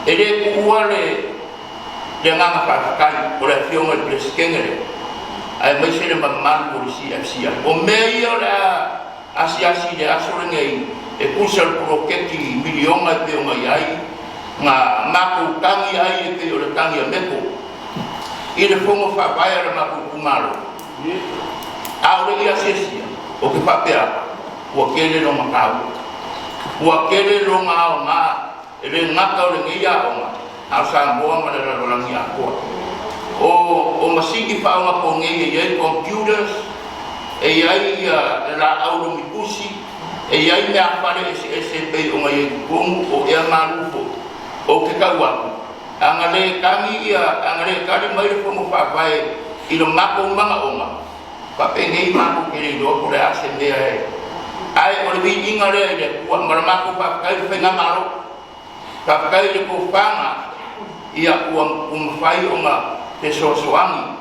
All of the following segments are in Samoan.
E lē tuua le le agaga faafetai o le Afioga i le Peresetene lea, aemaise le mamalu o le CFCI. O mea ia o le a asiasi i le aso lenei e tusa o le poloketi miliona e pei ona i ai na matou tagi ai e pei o le tagi a Meko i le Fono Faavae a le matou itumalo. A o le i asiasia, ou te faapea atu, ua tele lona taua, ua tele lona aoga E le gata o lenei aoga, a o Samoa ma le lalolagi atoa. O o masini faaogaponei e i ai computers, e i ai ia le laau lomitusi, e i ai meafale eseese e pei ona i ai i totonu o ea malu foi. Ou te tau atu, a na le tagi ia, a na le tali mai le Fono Faavae i lo matou manaoga, Faapenei matou te le iloa po o le a se mea e ae o le viiga lea i le Atua ma le matou faafetai i le Faigamalo. Faafetai i le tofaga ia ua mafai ona fesoasoani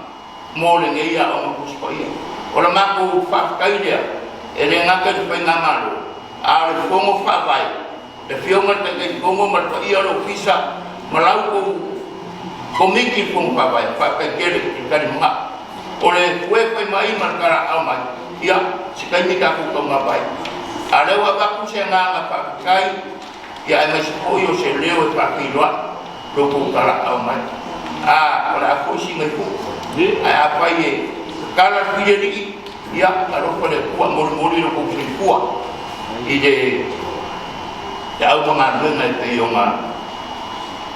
mo lenei aoga Tusi Paia. O le matou faafetai lea e le gata i le Faigamalo a o le Fono Faavae, le Afioga i le Taitaifono ma le paia o le Ofisa ma la outou Komiti i le Fono Faavae, faafetai tele i le talimanao. O le fue fai mai ma le talaaao mai, ia, se taimi tatou taumava ai. A o lea ua avatu se agaga faafetai, ia aemaise foi o se leo e faafeiloai lo outou talaaao mai. A, o le a foi sina i fua. Ae afai e tatala le filialii, ia, alofa le Atua, molimoli lo outou soifua i le feau ma galuega e pei ona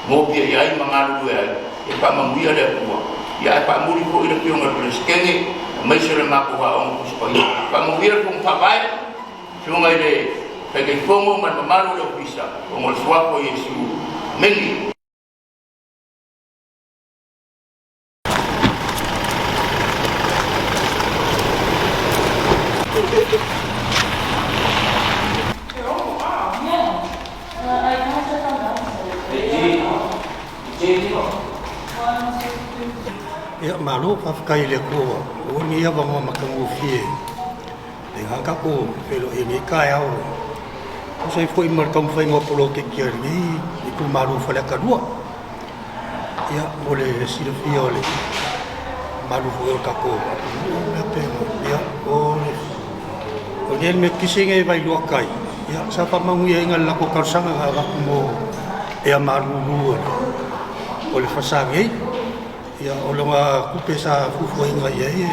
mopia i ai ma galulue ai, e faamanuia le Atua. Ia ae faamuli foi le Afioga i le Peresetene, aemaise o le matou Aoga Tusi Paia. Faamanuia le Fono Faavae, Afioga i le Taitaifono ma le mamalu o le Ofisa, ona o le Suafa o Iesu. Amene. Ia, malo, faafetai i le Atua ua maua lenei avanoa matagofie e ga tatou feiloai ai i lenei taeao e tusa ai foi ma le taumafaiga o poloketi a lenei itumalo o Faleata 2. Ia, mo le silafia o le mamalu foi o le tatou atunuu, ia pe, ia, o le o lenei le metotisi lenei i Vailoa Tai, ia, sa faamanuiaina i le latou talosaga na avatu mo ea malulu o le falesa nei. Ia, o lona tupe sa fuafuaina i ai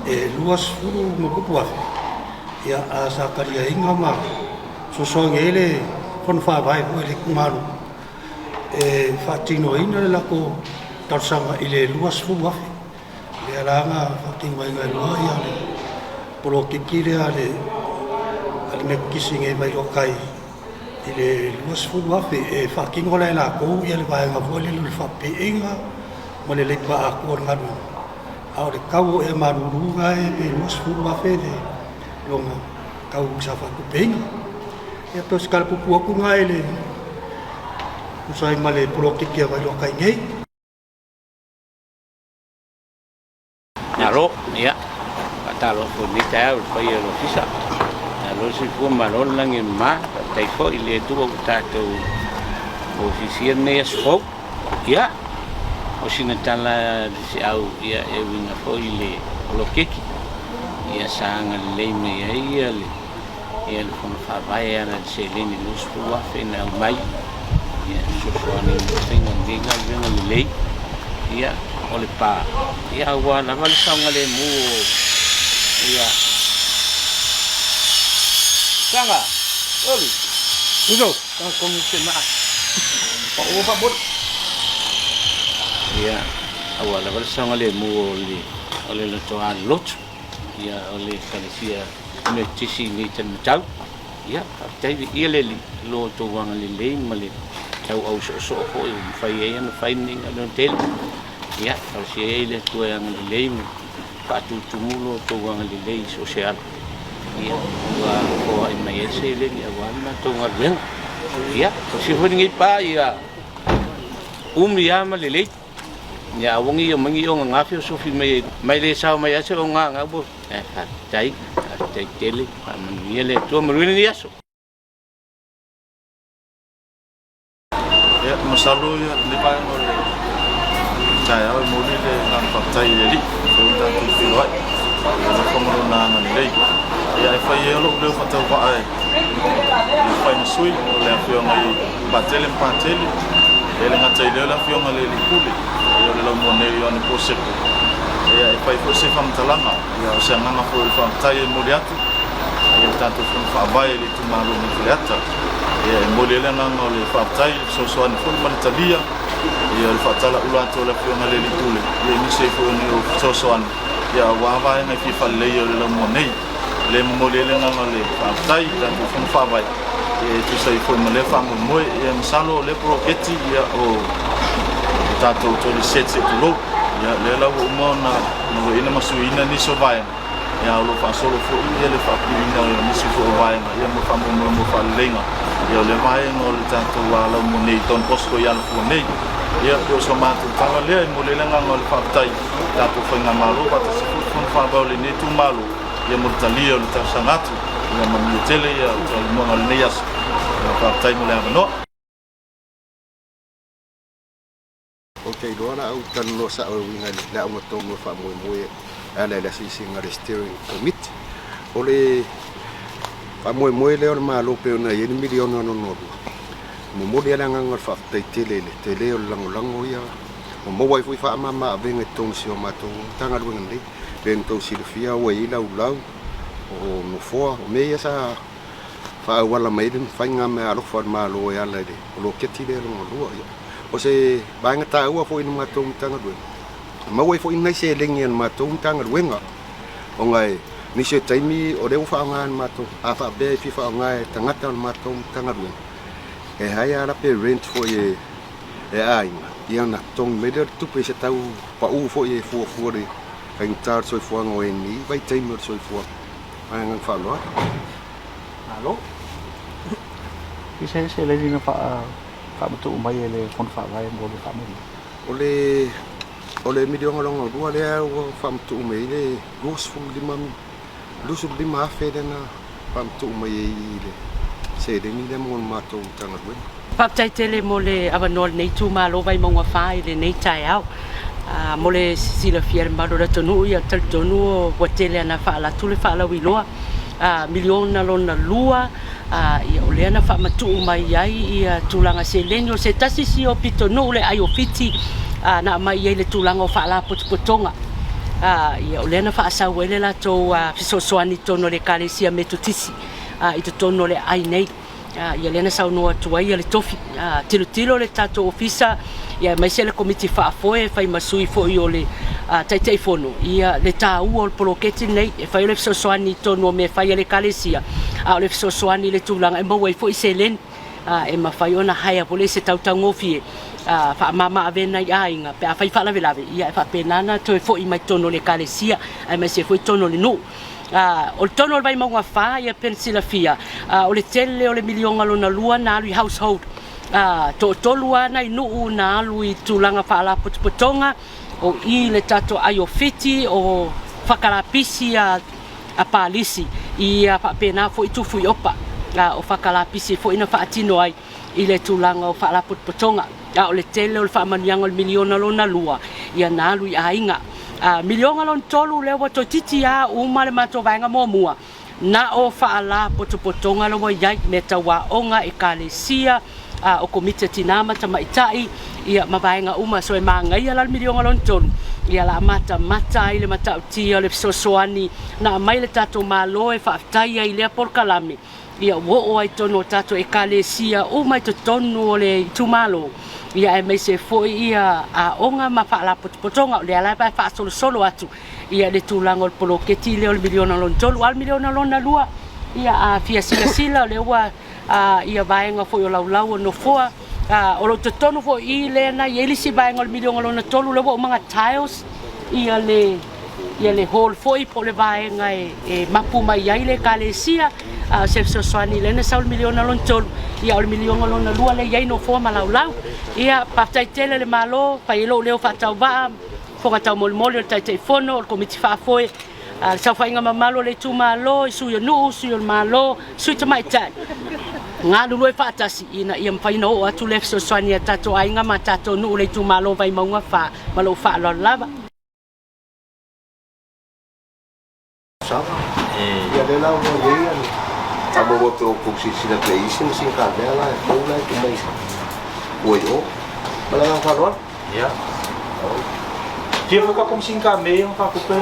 e $20,000+, ia, a sa taliaina ma fesoasoani ai le Fono Faavae foi a le itumalo e faatinoina le latou talosaga i le $20,000. Lea la na faatinoina ai loa ia le poloketi lea a le Metotisi nei mai Vailoatai i le $20,000 e faatino la e latou ia le vaega foi lele o le faapeega ma le leipa atoa o le galuega. A o le tau o ea malulu na e pe $20,000 le lona tau sa faatupeina. Ia pei o se tala puupuu atu lena e le tusa ai ma le poloketi a Vailoatai nei. Malo, ia, faatalofa foi i lenei taeao i le paia o le Ofisa. Malo le soifua, malo le lagi e mama. Faafetai foi i le Atua ua tatou mofiafia lenei aso fou. Ia, o sina tala a le feau ia e uiga foi i le poloketi, ia sa agalelei mai ai ia le ia le Fono Faavae e ala i le seleni $20,000 na aumai ia e fesoasoani i le faiga o lenei galuega lelei ia o le pa ia aua lava le saogalemu o ia Saga Oli Uso tonu se maa pa o pa bot ia aua lava le saogalemu o le o le lotoa lotu ia o le ekalesia Metotisi i nei talimatau. Ia, faafetai viia le Alii i lo outou agalelei ma le tauau soosoo foi ua mafai ai ona fai lenei galuega tele. Ia, talosia ai le Atua e agalelei ma faatutumu lo outou agalelei i so o se ala. Ia, ua foai mai ai le seleni aua le matou galuega. Ia, talosia foi lenei pa ia umi lava ma lelei. Ia aua ne i omai ni oga feosofi mai mai le sao mai lava se oga ua Ae faafetai, faafetai tele, faamanuia le Atua, manuia lenei aso. Ia, Masalo ia lenei vaega o le taeao e momoli le agaga faafetai i le Alii ua mafai ona tatou feiloai i le alofa ma Lona agalelei. Ia ae fai ia lou leo faatauvaa e fai ma sui o le afioga i Patele ma Patele, e le gata i lea o le afioga i le Alii Pule, ia o le laumua nei o Ioane Poseko. Ia e fai foi se faamatalaga, ia o se agaga foi o le faafetai e momoli atu i le tatou Fono Faavae i le itumalo nei Faleata. Ia e momoli ai le agaga o le faafetai i le fesoasoani foi ma le talia ia o le faatalaula atu o le afioga i le Alii Pule ia i nisi ai foi o ni fesoasoani ia aua vaega e fia faaleleia o le laumua nei. O lea e momoli ai le agaga o le faafetai i le tatou Fono Faavae ia e tusa ai foi ma lea faamoemoe. Ia masalo o lea poloketi ia o tatou toilet sets e tulou ia lea la ua uma ona galueaiina ma suiina nisi o vaega ia o lo o faasolo foi ia le faapiliina o nisi foi o vaega ia mo faamoemoe mo faaleleiga ia o lea vaega o le tatou laumua nei Don Bosco i Alafua nei. Ia pei o so matou tala lea e momoli ai le agaga o le faafetai i tatou faigamalo faatasi foi le Fono Faavae o lenei itumalo ia mo le talia o le talosaga atu. Ia manuia tele ia taualumaga o lenei aso. Ia faafetai mo le avanoa. Ou te iloa la au talanoa sao e uiga i le aoga tonu e faamoemoe e ala i le asiasiga a le Steering Committee. O le faamoemoe lea o le Malo pei ona i ai le miliona lona lua, e momoli lava le agaga o le faafetai tele i le tele o le lagolago ia ua maua ai foi faamama avega i totonu o si o matou Matagaluega nei. Pei ona tou silafia ua i ai laulau o nofoa, o mea ia sa faaauala mai ai le faiga meaalofa a le Malo e ala i le poloketi lea lona lua. O se vaega taua foi i le matou Matagaluega, e maua ai foi nai seleni a le matou Matagaluega, ona e nisi o taimi o lea ua faaaoga e le matou, a faapea e fia faaaoga e tagata o le matou Matagaluega, e hire la pe rent foi e aiga, ia ona totogi mai lea o le tupe i se tau pau foi e fuafua i le faigata o le soifuaga o ai nei vaitaimi o le soifuaga. Ma le agaga faaaloalo. Malo. I se seleni na faamatuu mai e le Fono Faavae mo le faamoemoe? O le o le miliona lona lua lea ua faamatuu mai ai le 25 25,000 lea na faamatuu mai ai i le seleni lea mo le matou Matagaluega. Faafetai tele mo le avanoa o lenei itumalo Vaimauga 4 i lenei taeao. Mo le silafia e le mamalu o le atunuu, ia talitonu ua tele ana faalatu le faalauiloa miliona lona lua, ia o lea na faamatuu mai ai ia tulaga seleni o se tasi isi o pitonuu le ai o Fiti na aumai ai le tulaga o faalapotopotoga. Ia o lea na faasau ai le latou fesoasoani i totonu o le Ekalesia Metotisi i totonu o le aai nei. Ia lea na saunoa atu ai le tofi. Tilotilo le tatou ofisa ia aemaise le komiti faafoe e fai ma sui foi o le Taitaifono ia le taua o le poloketi lenei e fai o le fesoasoani i totonu o mea e fai a le Ekalesia, a o le fesoasoani i le tulaga e maua ai foi seleni e mafai ona hire foi lea i se tau taugofie faamama avega i aiga pe afai faalavelave ia e faapena ona toe foi mai totonu o le Ekalesia aemaise foi totonu o le nuu. O le tonu o le Vaimauga 4, ia pei ona silafia, o le tele o le miliona lona lua na alu i household. Toatolu lava nai nuu na alu i tulaga faalapotopotoga, o i le tatou ai o Fiti, o Fakalapisi a Palisi, ia faapena foi Tufuiopa, o Fakalapisi foi na faatino ai i le tulaga o faalapotopotoga. A o le tele o le faamanuiaga o le miliona lona lua, ia na alu i aiga. Miliona lona tolu, lea ua toeitiiti lava uma le matou vaega muamua, na o faalapotopotoga la ua i ai, mea tau aoga, ekalesia, o komiti a tina ma tamaitai, ia ma vaega uma. So e manaia la le miliona lona tolu, ia la matamata ai le matautia o le fesoasoani na aumai le tatou Malo e faafetai ai i lea polokalame. Ia ua oo ai totonu o tatou ekalesia uma i totonu o le itumalo, ia aemaise foi ia aoga ma faalapotopotoga. O lea lava e faasolosolo atu ia le tulaga o le poloketi lea o le miliona lona tolu. A o le miliona lona lua, ia a fia silasila o lea ua ia vaega foi o laulau o nofoa, o lo o totonu foi i lea na i ai le isi vaega o le miliona lona tolu, lea ua uma ona tiles ia le ia le hall foi po o le vaega e mapu mai ai le ekalesia, a o se fesoasoani lea na sau le miliona lona tolu, ia o le miliona lona lua lea i ai nofoa ma laulau. Ia faafetai tele le Malo, fai ai lou leo faatauvaa, fofoga taumolimoli o le Taitaifono, o le Komiti Faafoe, le saofaiga mamalu o le itumalo, i sui o nuu, sui o le Malo, sui tamaitai. galulue faatasi ina ia mafai ona oo atu le fesoasoani i a tatou aiga ma a tatou nuu o le itumalo o Vaimauga 4. Ma lou faaaloalo lava. Sava. Ia lea la ua i ai le faamoemoe pei ua outou silasila pea i isi masini kamea la e fou la e tuu mai ua i o. Ma le agaga faaaloalo. Ia. Fia foi tatou masini kamea ia na tatou pe.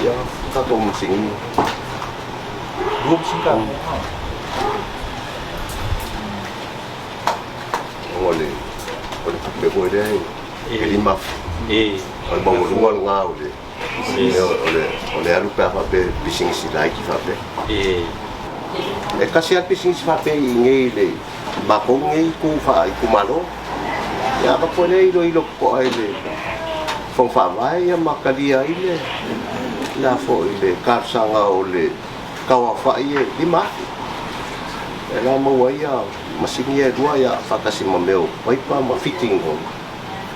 Ia, tatou masini. Lua masini kamea. O le o le tupe foi lea e 5,000. O le maualuga lena o le o le alu pe a faapea e pisinisi laiti faapea. E tasi lava le pisinisi faapea i inei i le matou nei itu faa-itumalo. Ia avatu ai lea iloilo totoa i le Fono Faavae ia ma talia ai le le a foi le talosaga o le tauaofai e 5,000. E la maua ai ia masini ia e lua ia faatasi ma mea o paipa ma fitting o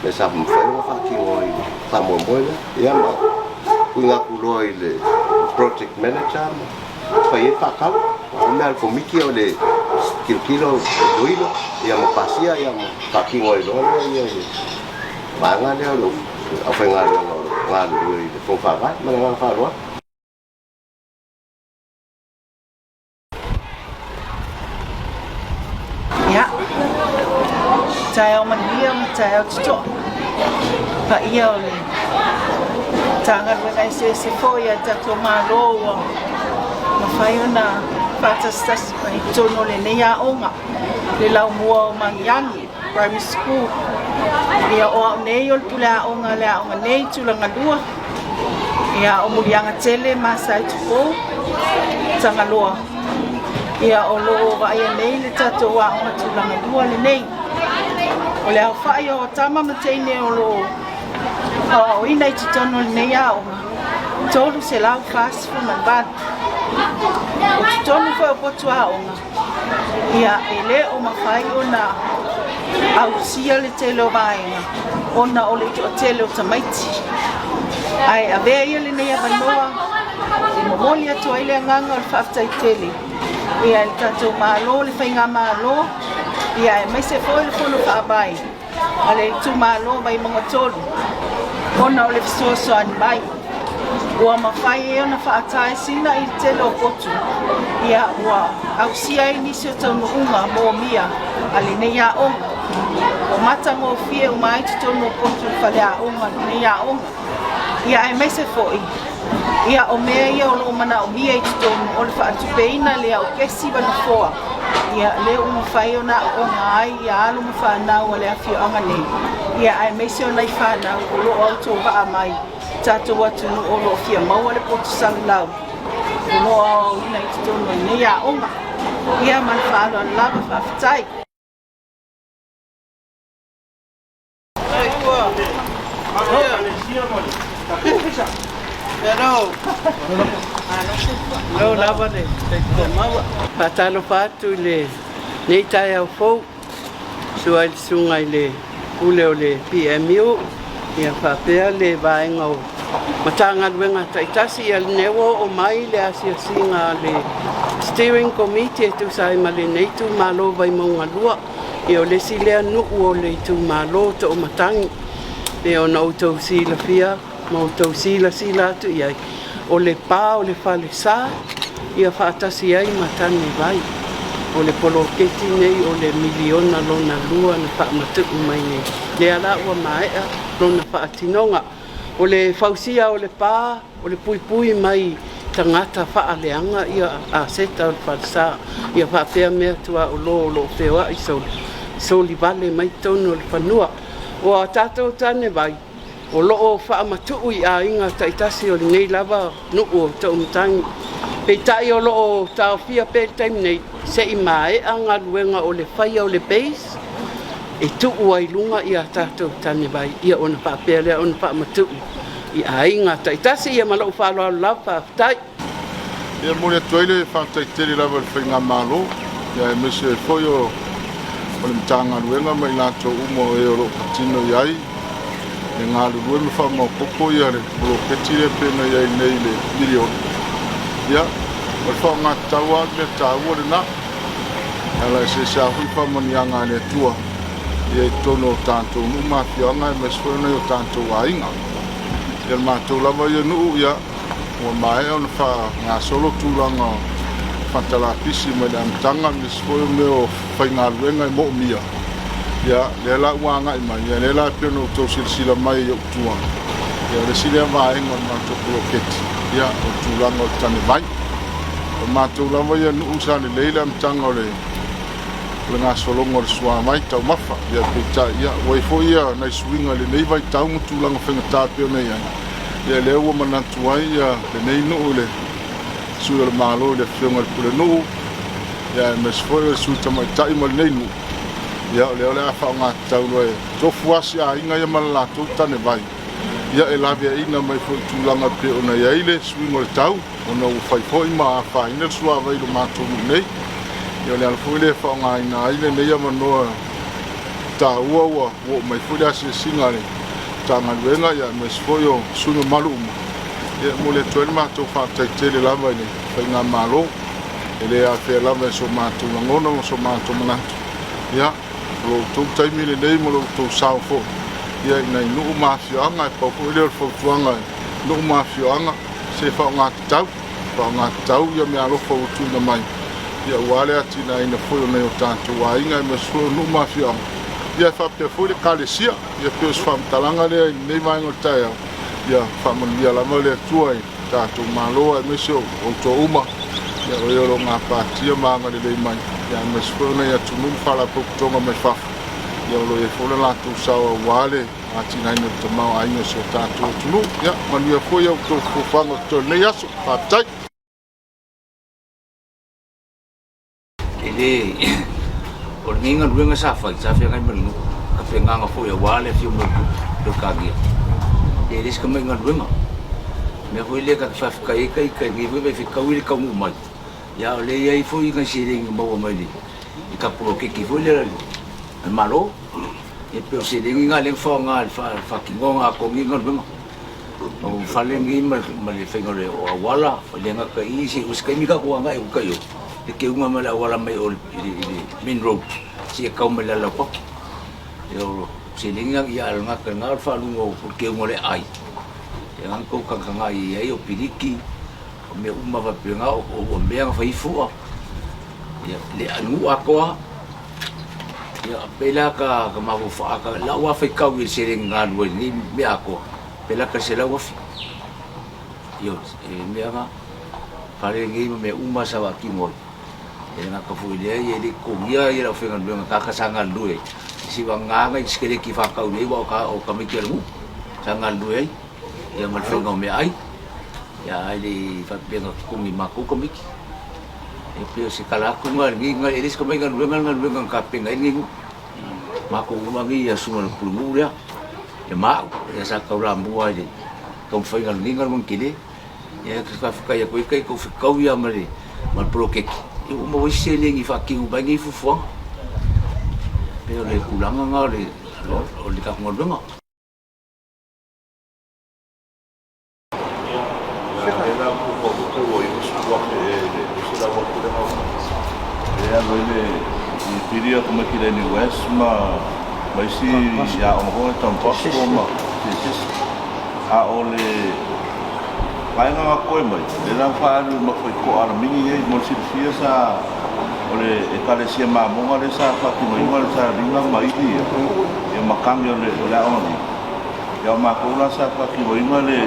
mea sa mafai ona faatino i le faamoemoe lea. Ia ma tuuina atu loa i le project manager ma fai ai le faatau. O le mea a le komiti o le tilotilo iloilo ia ma pasia ia ma faatino ai loa lea ia i le vaega lea o le aufaigaluega o lo o galulue i le Fono Faavae. Ma le agaga faaaloalo. Ia, taeao manuia ma taeao totoa. Paia o le Matagaluega eseese foi a le tatou Malo ua mafai ona faatasitasi mai i totonu o lenei aoga le laumua o Magiagi Primary School. Ia, o au nei o le pule aoga a le aoga nei tulaga lua. Ia, o Muliaga Tele ma Saitupou, Tagaloa. Ia, o lo o vaaia nei le tatou aoga tulaga lua lenei. O le aofai o tama ma teine o lo o aoaoina i totonu o lenei aoga, 348. O totonu foi o potu aoga, Ia, e le o mafai ona ausia le tele o vaega ona o le toatele o tamaiti. Ae avea ia lenei avanoa e momoli atu ai le agaga o le faafetai tele ia i le tatou Malo, le Faigamalo, ia aemaise foi le Fono Faavae a le itumalo Vaimauga 3 ona o le fesoasoani mai. Ua mafai ai ona faataesina i le tele o potu, ia ua ausia ai nisi o taunuuga moomia a lenei aoga. Ua matagofie uma ai totonu o potu o le faleaoga o lenei aoga. Ia aemaise foi, ia o mea ia o lo o manaomia i totonu o le faatupeina lea o kesi ma nofoa, ia lea ua mafai ona aooga ai ia alo ma fanau a le afioaga nei, ia aemaise o nai fanau o lo o autovaa mai tatou atunuu o lo o fia maua le poto salalau o lo o aoaoina i totonu o lenei aoga. Ia ma le faaaloalo lava, faafetai. Malo lava le maua. Faatalofa atu i lenei taeao fou, susu ai le susuga i le Pule o le PMU, ia faapea le vaega o Matagaluega taitasi. Ia lenei ua oo mai le asiasiga a le Steering Committee e tusa ai ma lenei itumalo Vaimauga 2. Ia o le isi lea nuu o le itumalo o Toomatagi. E ona outou silafia ma outou silasila atu i ai, o le pa o le falesa ia faatasi ai ma tanevai. O le poloketi nei o le miliona lona lua na faamatuu mai nei, lea la ua maea lona faatinoga. O le fausia o le pa, o le puipui mai tagata faaleaga ia aseta o le falesa, ia faapea mea tuaolo o lo o feoai soli, soli vale mai totonu o le fanua. O a tatou tanevai, o lo o faamatuu i aiga taitasi o lenei lava nuu o Toomatagi. Peitai o lo o taofia pea i le taimi nei, se i maea galuega o le faia o le base, e tuu ai luga ia tatou tanevai, ia ona faapea lea ona faamatuu i aiga taitasi. Ia ma lou faaaloalo lava, faafetai. E momoli atu ai le faafetai tele lava i le Faigamalo, aemaise ai foi o le Matagaluega ma i latou uma o e o lo o patino i ai e galulue ma faamaopoopo le poloketi lea pei ona i ai nei i le miliona. Ia, o le faaaogatatau lava o le mea taua lena. E ala eseese foi faamanuiaga a le Atua ia i totonu o tatou nuu ma afioaga aemaise foi o nai o tatou aiga. Ia le matou lava ia nuu, ia ua maea ona faagasolo tulaga o fata lapisi mai le amataga aemaise foi o mea o faigaluega e moomia. Ia lea la ua agai mai, ia lea la e pei ona outou silasila mai i ou tua, ia o le isi lea vaega o le matou poloketi, ia o le tulaga o le tanevai. O matou lava ia nuu sa lelei le amataga o le gasologa o le suavai taumafa, ia peitai ia ua i ai foi ia nai suiga i lenei vaitau ma tulaga faigata e pei ona i ai, ia lea ua manatu ai ia lenei nuu i le sui o le Malo i le afioga i le Pulenuu, ia aemaise foi o le sui tamaitai ma lenei nuu, ia o lea o le a faaaoga tatau loa e tofu lava si aiga ia ma le latou tanevai, ia e laveaiina mai foi i tulaga e pei ona i ai le suiga o le tau, ona ua fai foi ma afaina le suavai i lo matou nuu nei. Ia o le ala foi lea e faaaogaina ai lenei avanoa taua ua oo mai foi le asiasiga a le Matagaluega, ia aemaise foi o sui usufono mamalu uma. Ia e momoli atu ai le matou faafetai tele lava i le faigamalo, e le afea lava e so matou lagona ma so matou manatu, ia o lo outou taimi lenei ma lo outou sao foi ia i nai nuu ma afioaga. E pau foi lea o le fautuaga i nuu ma afioaga, se faaaoga tatau ia meaalofa ua tuuina mai, ia aua le atinaeina foi o nai o tatou aiga aemaise foi o nuu ma afioaga, ia e faapea foi le Ekalesia. Ia pei o se faamatalaga lea i lenei vaega o le taeao, ia faamanuia lava le Atua i tatou Malo aemaise o outou uma, ia o e o lo o gapatia ma agalelei mai, ia aemaise foi o nai atunuu ma faalapotopotoga mai fafo, ia o lo o i ai foi le latou sao aua le atinaeina o le tamaoaiga o si o tatou atunuu. Ia manuia foi a outou fuafuaga o totoe o lenei aso. Faafetai. E le o lenei galuega sa fai, sa feagai ma le nuu, tapenaga foi aua le afio mai o le Peretania. E le o se tamai galuega. O le mea foi lea ta te faafetai ai ita i lenei foi vaifetau ia i le taunuu mai, a o lea e i ai foi nai seleni na maua mai i ta poloketi foi lea a le Malo. E pei o seleni na lea na faaaoga i le faatinoga atoa o lenei galuega. O fale nei ma le faiga o auala, e le gata i i, se taimi tatou agai atu i o, le teuga mai o le auala mai o i le main road seia tau mai i le ala laupapa. O seleni na, ae le gata i lena o le faaluga o le teuga o le aai, lena na outou tagatagai i ai, o piliki, o mea uma faapena, o mea na fai ai fua, le nuu atoa. Ia, pei la ka mafaufau, lau lava faitau i le seleni na alu ai i lenei mea atoa, pe lata i le $100,000. Ioe, e mea na, fale nei ma mea uma sa faatino ai. E le gata foi i lea, e le i totogia le aufaigaluega tagata sa galulue ai, seivagana nai sikeleti faatau nei aua o tamaiti a le nuu sa galulue ai, ia ma le faiga o meaai, ae le i faapea na totogi e matou tamaiti. E pei o se tala atu lena i lenei, e le o se tamai galuega le galuega na tapena ai lenei nuu. Matou uma nei ia susuga i le Pulenuu lea, ia ma au, ia sa taulamua i le taumafaiga o lenei galuega tele. Ia e faafetai atu ai kai tou fetau ia ma le poloketi, ia ua maua ai se seleni e faatino mai nei fuafuaga. E pei o le tulaga lena o le tatou galuega. E alu ai le i pili atu mai ki le NUS ma ma isi aoga foi le Don Bosco ma TSS. A o le vaega na toe mai, lea la ua faaalu i Mafaitoa Alamigi nei mo le silafia sa o le Ekalesia Mamoga lea sa faatinoina le sailiga ma ili ia ma kami o le aoga nei. Ia o matou la sa faatinoina le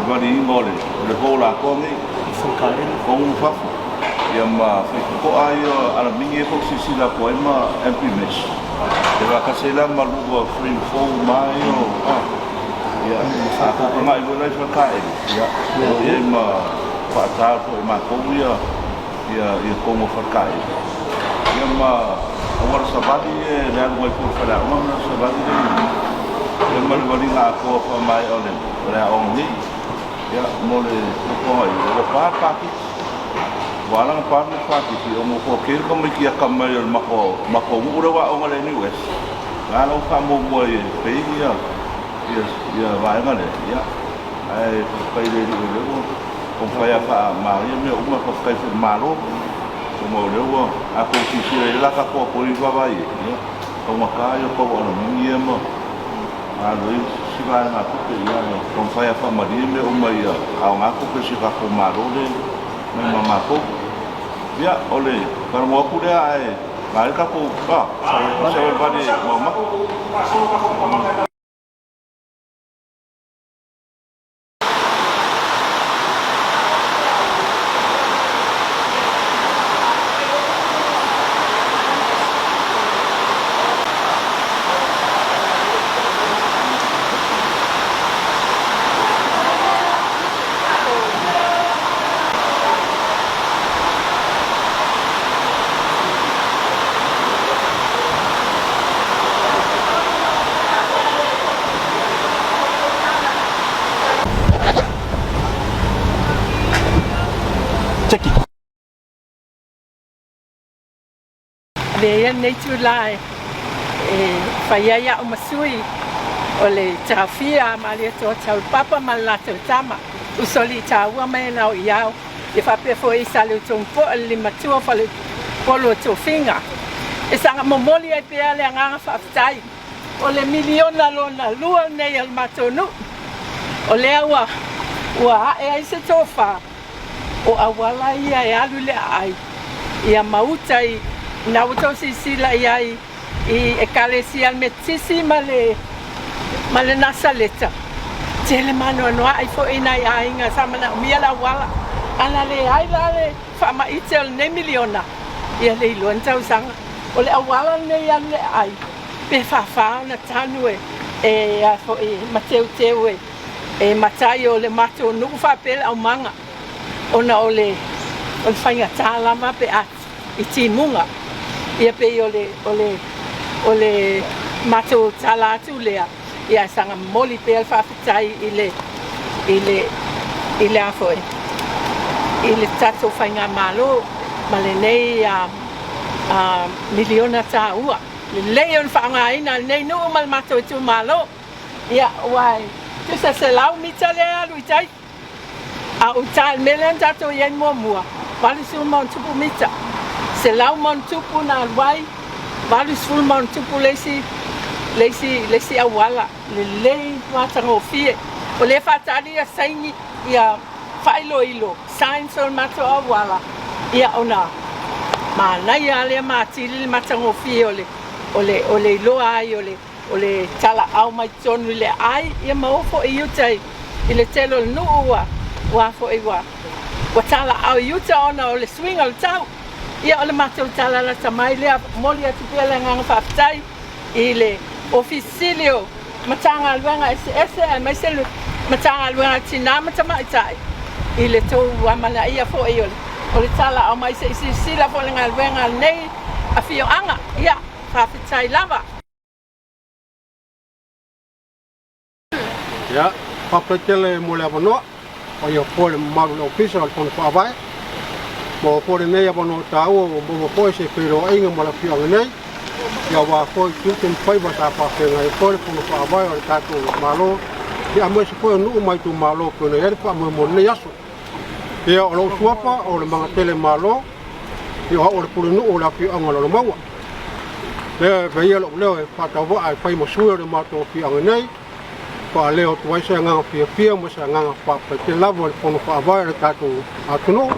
valiina o le hall atoa nei, tonu ma fafo, ia ma faitotoa ia alamini e tou silasila atu ai ma MP mesh. Ia faatasi ai la ma lua frame fou ma ia o a. Ia a tou tagai foi la i Falekaele, ia o lo o i ai ma faata foi e matou ia ia tonu o Falekaele. Ia ma auala savali e le alu ai foi i le faleaoga ma le savali lea i ia ma le valiga atoa faamaea o le aoga nei. Ia mo le fuafuaga i ua pa le paketi. Ua ala ona pa le paketi ona ua toatele tamaiti atamai o le matou nuu lea ua aoga i le NUS. Na la ua faamuamua e pay ia vaega lea. Ia ae faafetai i le Alii o lea ua taumafai lava e faamaonia mea uma, faafetai foi i le Malo. Ona o lea ua a tou silasila i ai la tatou apoli vaavaai i ai, ia, taugata ia o tau alumini ia ma alu ai si vaegatupe, ia ae taumafai lava e faamalie mea uma ia aoga tupe a si o tatou Malo lea mai ma matou. Ia, o le talanoa atu lea ae la ai le tatou, a, savalivali e maumata. Avea ia lenei itulā e fai ai a'u ma sui o le taofia a Malietoa Taulapapa ma le latou tama, uso alii taua ma e nao i ao, ia faapea foi i Saleutogipoe le limatua o Faleupolu o Tofiga. E saga momoli ai pea le agaga faafetai o le miliona lona lua lenei a le matou nuu, o lea ua ua ae ai se tofa o auala ia e alu i le aai ia ma uta i na ua tou silasila i ai i Ekalesia le Metotisi ma le ma le Nasaleta. Tele maanoanoaʻi foi nai aiga sa manaomia le auala, ana leai la le faamaite o lenei miliona, ia le iloa ni tausaga. O le auala lenei e alu i le aai pe fāfā ona tanu e e a foi ma teuteu e e matai o le matou nuu faapea le aumaga ona o le o le faigata lava pe a i timuga. Ia pei o le o le o le matou tala atu lea, ia ae saga momoli pea le faafetai i le i le i le a foi i le tatou faigamalo ma lenei a a miliona taua. Lelei ona faaaogaina e lenei nuu ma le matou itumalo. Ia aua e tusa 100 mita lea e alu i tai. A o uta i le mea lea na tatou i ai muamua, 80+ mita, 100+ na alu ai, 80+ le isi, le isi, le isi auala lelei matagofie. O lea e faatali ia saini, ia faailoilo, signs o le matou auala, ia ona manaia lava lea ma atili le matagofie o le, o le, o le iloa ai o le o le talaau mai totonu i le aai, ia ma o foi i uta i le tele o le nuu ua ua foi ua ua talaau i uta ona o le suiga o le tau. Ia o le matou tala lata mai lea, momoli atu pea le agaga faafetai i le Ofisa Sili o Matagaluega eseese aemaise le Matagaluega a Tina ma Tamaitai i le tou amanaia foi o le o le talaau mai se i silasila foi i le galuega a lenei afioaga. Ia, faafetai lava. Ia, faafetai tele mo le avanoa, paia foi le mamalu o le Ofisa o le Fono Faavae. Maua foi lenei avanoa taua ua maua foi se feiloaiga ma le afioaga nei, ia aua foi tiute ma faiva sa faafeagai ai foi le Fono Faavae o le tatou Malo, ia aemaise foi o nuu ma itumalo pei ona i ai le faamoemoe o lenei aso. Ia, o lou suafa o le Magatele Malo, ia o au o le Pulenuu o le afioaga o Lalomauga. Lea e avea ia lou leo e faatauvaa e fai ma sui o le matou afioaga nei, faaleo atu ai se agaga fiafia ma se agaga faafetai tele lava i le Fono Faavae a le tatou atunuu.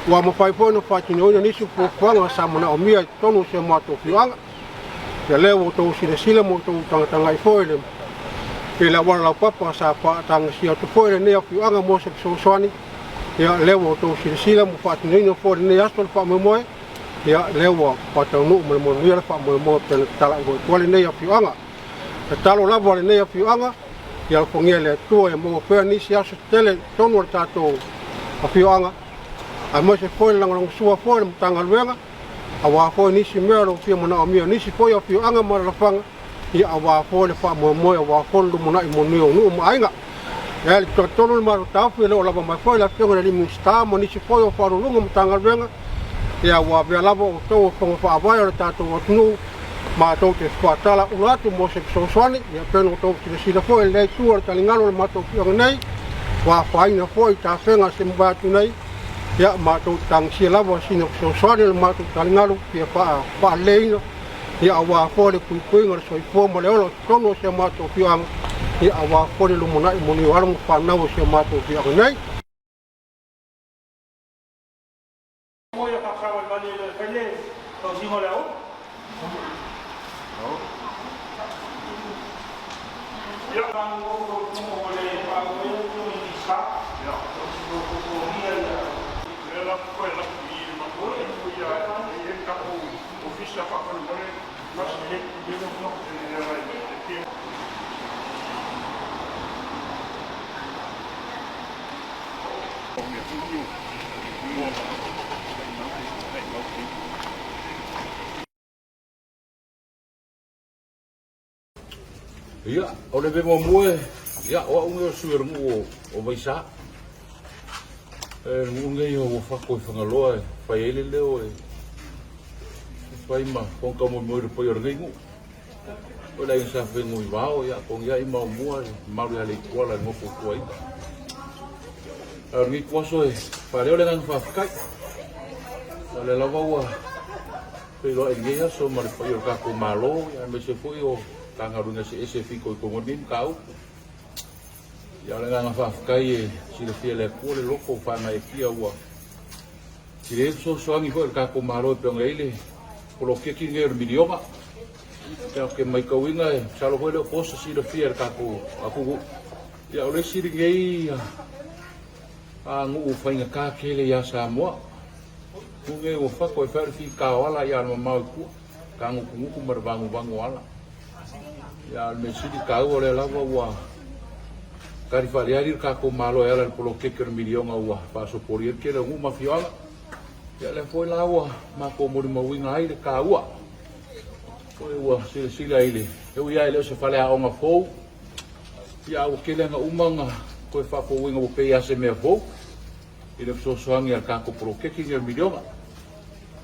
Ua mafai foi ona faatinoina nisi o fuafuaga sa manaomia i totonu o si o matou afioaga. Ia lea ua outou silasila ma outou tagatagai foi i le i le auala laupapa sa faatagasia atu foi lenei afioaga mo se fesoasoani. Ia lea ua outou silasila ma faatinoina foi lenei aso le faamoemoe. Ia lea ua faataunuu ma le manuia le faamoemoe pei ona tatala atu ai lenei afioaga. Tatalo lava lenei afioaga ia alofagia e le Atua ia maua pea nisi aso tetele i totonu o le tatou afioaga, aemaise foi le lagolagosua foi o le Matagaluega, aua foi nisi mea o lo o fia manaomia nisi foi afioaga ma alaalafaga, ia aua foi le faamoemoe, aua foi le lumanai manuia o nuu ma aiga. Ia le talitonu le matou taofi e le o lava mai foi le afioga i le Minisita ma nisi foi o Faauluuluga o Matagaluega, ia ua avea lava outou o fono faavae o le tatou atunuu matou te faatala ula atu mo se fesoasoani. Ia pei ona outou silasila foi i lea itu o le taligalu o le matou afioaga nei, ua afaina foi tafega se mavae atu nei. Ia, matou te tagisia lava sina fesoasoani o le matou taligalu fia faaleleina, ia aua foi le puipuiga o le soifua ma le ola o totonu o si a matou afioaga, ia aua foi le lumanai manuia o alo ma fanau o si a matou afioaga nei. Ia, o le mea muamua e, ia, o au nei o le sui o le nuu o Vaisā. E le nuu nei o Uafato i Fagaloa e fai ai le leo e fai ma fofoga taumoemoe i le paia o lenei nuu. O le aiga sa Fenunuivao, ia, togia i Maomua le mamalu ia Leituala i le nofo tuaiga. A o lenei ituaso e faaleo le agaga faafetai. O lea lava ua feiloai i lenei aso ma le paia o le tatou Malo, aemaise foi o Matagaluega eseese e fitoitonu ai lenei mataupu. Ia o le agaga faafetai e silafia e le Atua le loto faagaeetia ua tele le fesoasoani foi a le tatou Malo e pei ona i ai le poloketi lenei o le miliona. Ia ou te matauina e masalo foi e le o po se silafia e le tatou atunuu. Ia o le isi lenei nuu faigata tele ia Samoa. Nuu nei ua fako e fai o le fitao ala ia mamao i tua, tagutugutu ma le vaguvagu o ala. Ia o le mea sili taua o lea lava ua tali faaliali le tatou Malo e ala i le poloketi o le miliona ua faasopolia ai le tele o nuu ma afioaga. Ia lea foi la ua matou molimauina ai le taua foi ua silasila i le, e ui lava e le o se faleaoga fou, Ia a ua tele lava ina uma ona toe faafouina ua pei lava se mea fou i le fesoasoani a le tatou poloketi lenei o le miliona.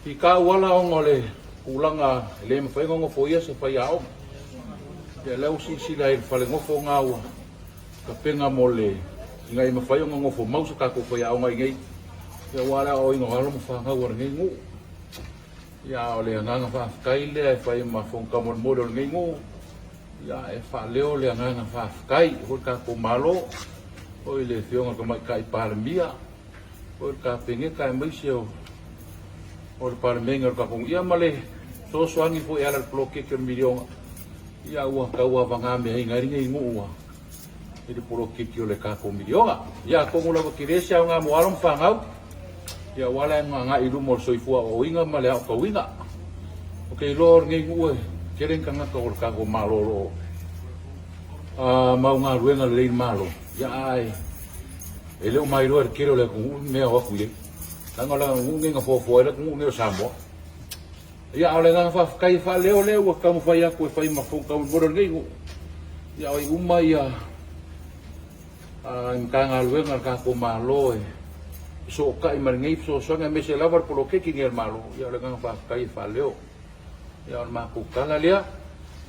I ka auala ona o le tulaga e le mafai ona nofoia se faiaoga. Ia lea ua silasila ai i le fale nofo lena ua tapena mo le ina ia mafai ona nofo mau se tatou faiaoga i inei aua le aoaoina o alo ma fanau a lenei nuu. Ia a o le agaga faafetai lea e fai ma fofoga taumolimoli o lenei nuu, ia e faaleo le agaga faafetai i le tatou Malo, foi le Afioga i le Tamaitai Palemia, foi le Kapeneta aemaise o le Palemene o le tatou nuu, ia ma le fesoasoani foi e ala i le poloketi o le miliona, ia ua tauavagameaina ai lenei nuu i le poloketi o le tatou miliona. Ia atonu lava tele se aoga mo alo ma fanau, ia aua le agai i luma o le soifua aoaoina ma le aotauina. Ou te iloa o lenei nuu e tele ni tagata o le tatou Malo o lo o mau galuega lelei i le Malo, ia ae e le o mailoa e le tele o le atunuu le mea o atu i ai. Leaga o le nuu lenei na foafoa ai le atunuu lenei o Samoa. Ia, a o le agaga faafetai e faaleo lea ua taumafai atu e fai ma fofoga taumolimoli o lenei nuu. Ia, o ai uma ia i Matagaluega a le tatou Malo e fesootai ma lenei fesoasoani aemaise lava le poloketi lenei a le Malo. Ia, o le agaga faafetai e faaleo. Ia, o le matou tala lea.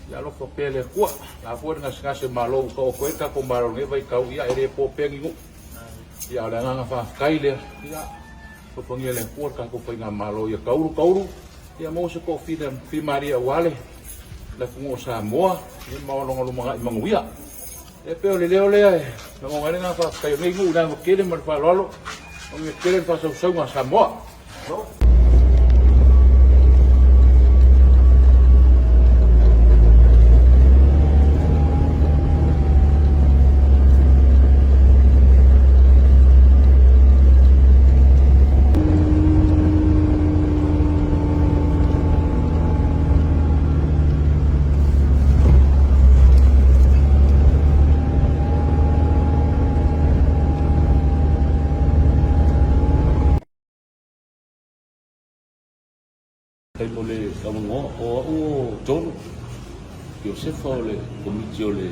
Ia alofa pea le Atua. O le a foi le gasegase malo ua taoto ai le tatou Malo i lenei vaitau, ia e le po pea ni nuu. Ia, a o le agaga faafetai lea. Ia. Alofagia e le Atua le tatou faigamalo ia taulu taulu ia maua se toafilemu fimalie aua le atunuu o Samoa ia ma lona lumanai manuia. E pei o le leo lea e lagona ai le agaga faafetai o lenei nuu i le ava tele ma le faaaloalo, manuia tele le faasausauga a Samoa. Faafetai mo le avanoa. O au o John Iosefa o le Komiti o le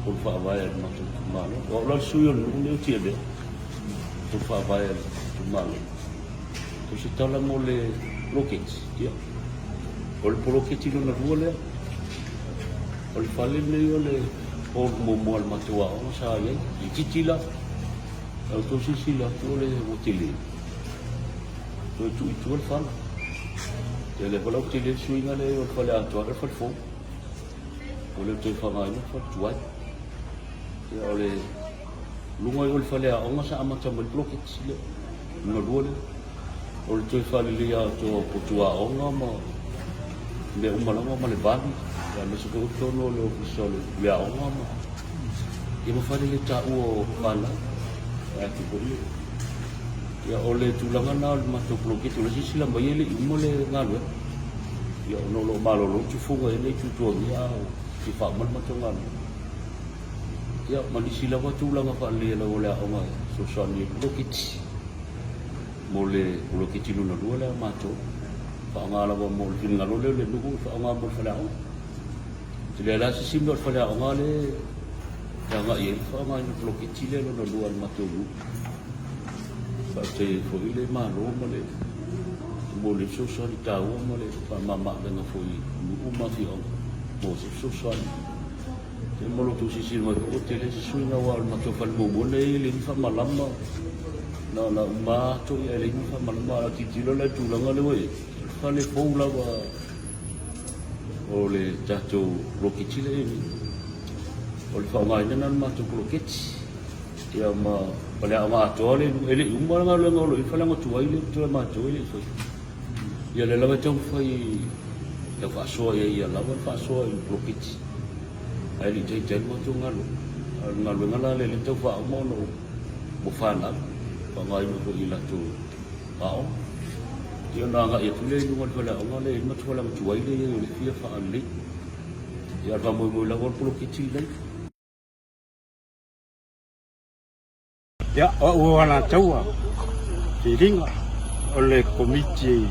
Fono Faavae a le matou itumalo. O au la le sui o le nuu lenei o Tiavea, Fono Faavae a le itumalo. O se tala mo le poloketi, ia, o le poloketi lona lua lea. O le fale lenei o le hall muamua a le matou aoga sa i ai, itiiti la. A outou silasila atu o le ua tele. Toe tuu i tua le fale. Ia lea foi la ua tele ai le suiga lea o le fale atoa le fale fou. Ua le toe faaaogaina le fale tuai. Ia o le luga i o le fale aoga sa amata mai le poloketi lea, lona lua lea. O le toe faaleleia atoa o potu aoga ma mea uma lava ma le vali, aemaise foi o totonu o le ofisa o le aoga ma ia ma fale le taua o fanau. Vaeatu foi le Ia o le tulaga lena o le matou poloketi, o la e silasila mai e le i uma le galuega. Ia ona o lo o malolo tufuga i le tuatuagia a o fia faauma le matou galuega. Ia ma nisi lava tulaga faaleleia lava o le aoga e fesoasoani ai le poloketi. Mo le poloketi lona lua lea a matou, faaaoga lava mo le finagalo lea o le nuu e faaaoga mo le faleaoga. E te leai la se isi mea o le faleaoga lea e agai i ai le faaaogaina o le poloketi lea lona lua a le matou nuu. Faafetai ai foi le Malo ma le mo le fesoasoani taua ma le faamamaavega foi i nuu ma afioaga mo se fesoasoani. Ia ma lo outou silasila mai foi ua tele se suiga aua o le matou fale muamua lenei e leai ni faamalama na ona uma atu ae leai ni faamalama a tilotilo la i le tulaga lea ua i ai, o le fale fou lava o le tatou poloketi lea e i ai nei. O le faaaogaina lena o le matou poloketi. Ia ma faleaoga atoa le e le i uma le galuega o lo o i ai faleaoga tuai lea e totoe matou e le i faia. Ia lea lava e taumafai e tau faasoa i ai ia lava le faasoa i le poloketi ae le i taitai le matou galuega. A o le galuega la lea lea e tau faauma ona ua fanau, faaaogaina foi i latou aoga. Ia ona agai atu lea i luga o le faleaoga lea e i ai le matou faleaoga tuai lea e i ai o lea e fia faalelei. Ia a o le faamoemoe lava o le poloketi lelei. Ia, o au o Alataua Filiga, o le Komiti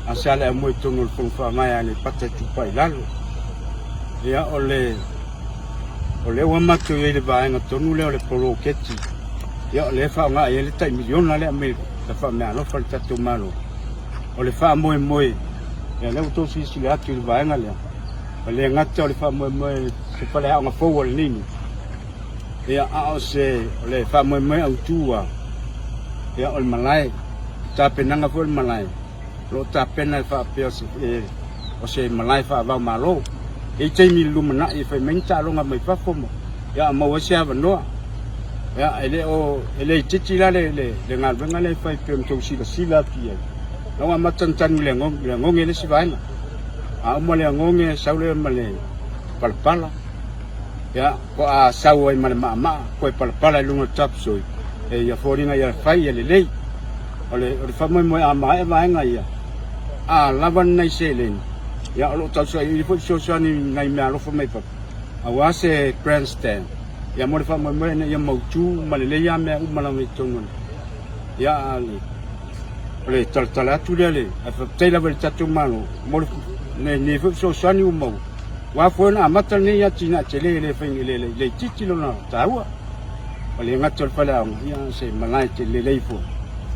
a Saleaaumua i totonu o le Fono Faavae a Aleipata Itupa i Lalo. Ia, o le o lea ua matou i ai i le vaega tonu lea o le poloketi, ia o lea e faaaoga i ai le tai miliona lea aumai le faameaalofa a le tatou Malo. O le faamoemoe, ia lea ua outou silasila atu i le vaega lea, e le gata o le faamoemoe se faleaoga fou a lenei nuu, Ia, a o se, o le faamoemoe autu a, ia, o le malae, tapenaga foi o le malae, o lo o tapena e faapea o se, e, o se malae faavao Malo. E i ai taimi i le lumanai e fai mai ni taaloga mai fafo ma, ia, a maua ai se avanoa. Ia, e le o, e le itiiti la le, le, le galuega lea e fai pei ona outou silasila atu i ai. Na ua amata ona tanu i le agoge, le agoge le isi vaega. A uma le agoge, sau lea ma le palapala. Ia, faatoa sau ai ma le maamaa, toe palapala i luga o le topsoil, e ia foliga ia fai ia lelei. O le, o le faamoemoe a maea vaega ia, a lava ni nai seleni, ia o lo o tausaili foi fesoasoani i nai meaalofa mai fafo, aua se grandstand, ia mo le faamoemoe ina ia mautu ma lelei lava mea uma lava i totonu o le, ia a le, o le talatala atu lea le, ae faafetai lava i le tatou Malo mo le, lenei foi fesoasoani ua maua. Ua afua ona amata lenei atinae tele e le fai e le itiiti lona taua. O le gata o le faleaoga, ia se malae tele lelei foi.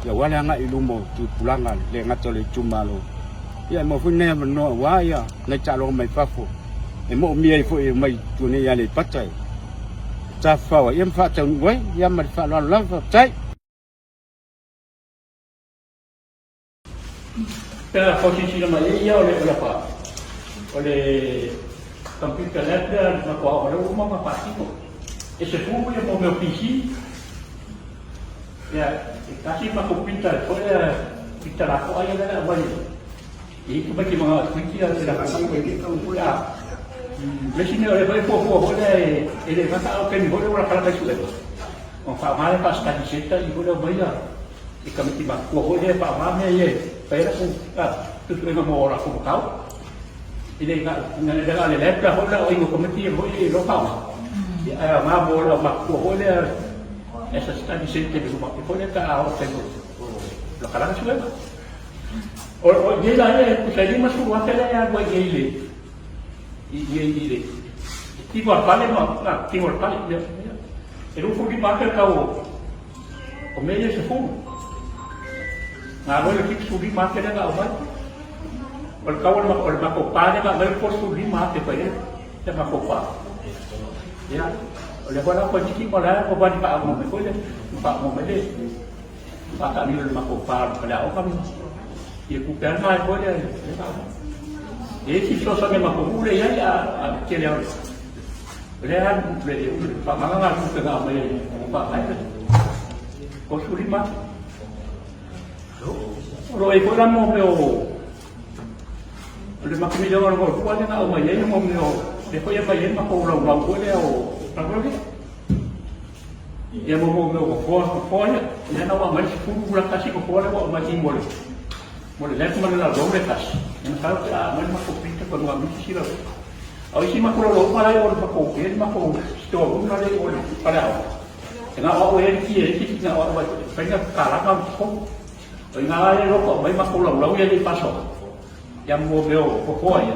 Ia aua le agai i luma o tupulaga le gata o le itumalo. Ia e maua foi nai avanoa aua ia nai taaloga mai fafo e moomia ai foi e omai i tua nei i Aleipata e tafafao ai ia ma faataunuu ai. Ia ma le faaaloalo lava, faafetai. Pe a tau silasila mai ai ia o le ia fa o le computer lab lea na matua aoga lea ua uma ona faatino. E se fulu ia mo mea o PC. Ia e tasi ma computer foi lea computer lapoa ia lea aumai e i tamaiti manao e print ia se latou. Ia le isi mea o lea foi e fuafua foi lea e le gata a o taimi foi lea ua latalata i suega ona faaaoga lea faa-study centre i foi lea omai ia i tamaiti matutua foi lea e faaaoga mea ia e fai ai latou suesuega mo latou mataupu. E le na o le lab foi la o aoaoina o tamaiti ia foi e iloa faaaoga, ae aoga mo le aumatutua foi lea as a study centre i le luma foi lea pe a oo i le taimi o latalata suega. O nei la ia e tusa ai $50,000 lea e alu ai i le i le tino a le fale ma tino a le fale. E $25,000 le tau o O mea ia e sefulu. Na alu ai le $75,000 lea na aumai. O le tau o le matou pa lea na aumai o le $35,000 fai ai le matou pa. Ia, o lea foi la toeitiiti ma la ua vali faaauga mai foi le faaauga mai le faataamilo i le matou pa o le faleaoga. Ia tupe lava na foi lea le na. E si so sa me ma ko ule ia a a tele au. Le a le le pa ma nga tupe nga mai o pa mai. Ko su lima. O lo e foi la mo me o le ma mi o lo ko le na o mai ai mo me o le foi mai ai ma ko lau lau ko le o pa ko le. Ia mo mo me o ko ko ia le na wa mai furu la kasi ko ko le wa mai mo le. Mo le le ma le la lo le kasi. E ma sa a mai ma ko pita ko ma mi si la. Au isi ma ko lo pa la o ma ko ke ma ko sto una le o le pa la. E nga o e ki e ki nga o wa pa nga ka la ka ko. O nga le lo ko mai ma ko lo lo ia le paso. Ia mo me o ko ko ia.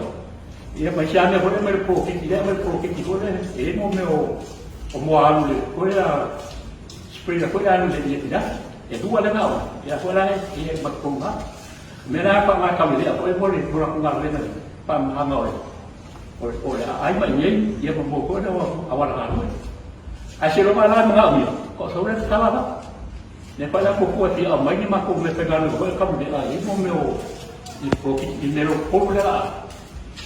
Ia mai sia me ko le me ko ki le me ko ki ko le e mo me o o mo alu le ko ia spray la ko ia le le ia. E dua le ngau. Ia ko la e ma ko nga. Me la pa nga ka le ko e mo le ko la ko nga le na pa ma nga o. O o le ai mai nei ia mo ko le o awala nga lu. Ai se lo ma la ma nga ko so le ka la Le pa la ko ko ti a mai ni ma ko me pe ga ko ka mo le ai mo me o i ko ki i ne lo ko le la.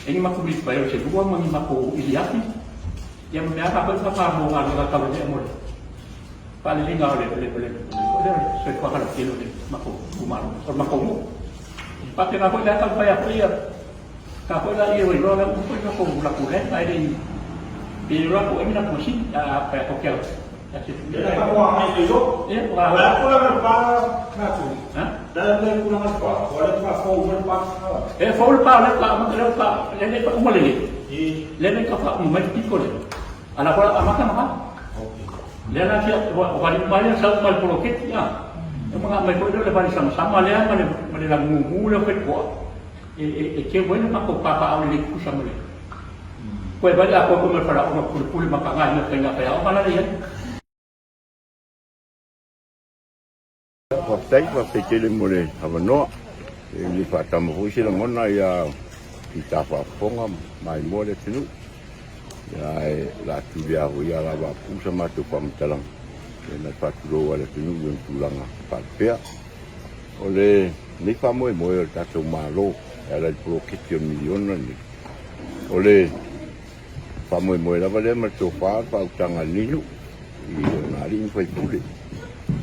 E ni ma ko mi pa yo se lua ma ni ma ko i api. Ia me aka ko ka mo nga le ka le mo le. Pa le linga le le le ko le se ko ka le le ma ko ku ma o ma ko mo. Pa te na ko le ka pa ya ko ia. Ka ko la ia o lo la ko ko ko la ko le ai le. Pe lo ko e na ko si a pa ko ke. Le ka mo mai le yo. E wa La ko la pa na tu. Ha? La le ko la pa. Ko le pa fo mo pa. E fo le pa le pa ma le pa le le pa uma le. Le le ka fa uma mai piko le. Ala ko la ma ka ma. Le la tia wa wa ni mai sa ma le ke tia. E ma mai ko le pa sama sama le ma le ma le la mu mu le fe ko. E e e ke wa ma ko pa pa au le ku sa mo le. Ko e ba la ko ko me fara o ma pule pule ma ka ngai me penga pe o ma la le. Faafetai, faafetai tele mo le avanoa. E le faatama foi se lagona ia i ta faafofoga maimoa le atunuu. Ia ae o le a tuli foi ia lava pu sa matou faamatalaga. Ia na faatulou ai le atunuu i ona tulaga faalupea. O le nei faamoemoe o le tatou Malo e ala i le poloketi o le miliona lenei. O le faamoemoe lava lea ma le tofa le faautaga a lenei nuu i ona alii ma faipule.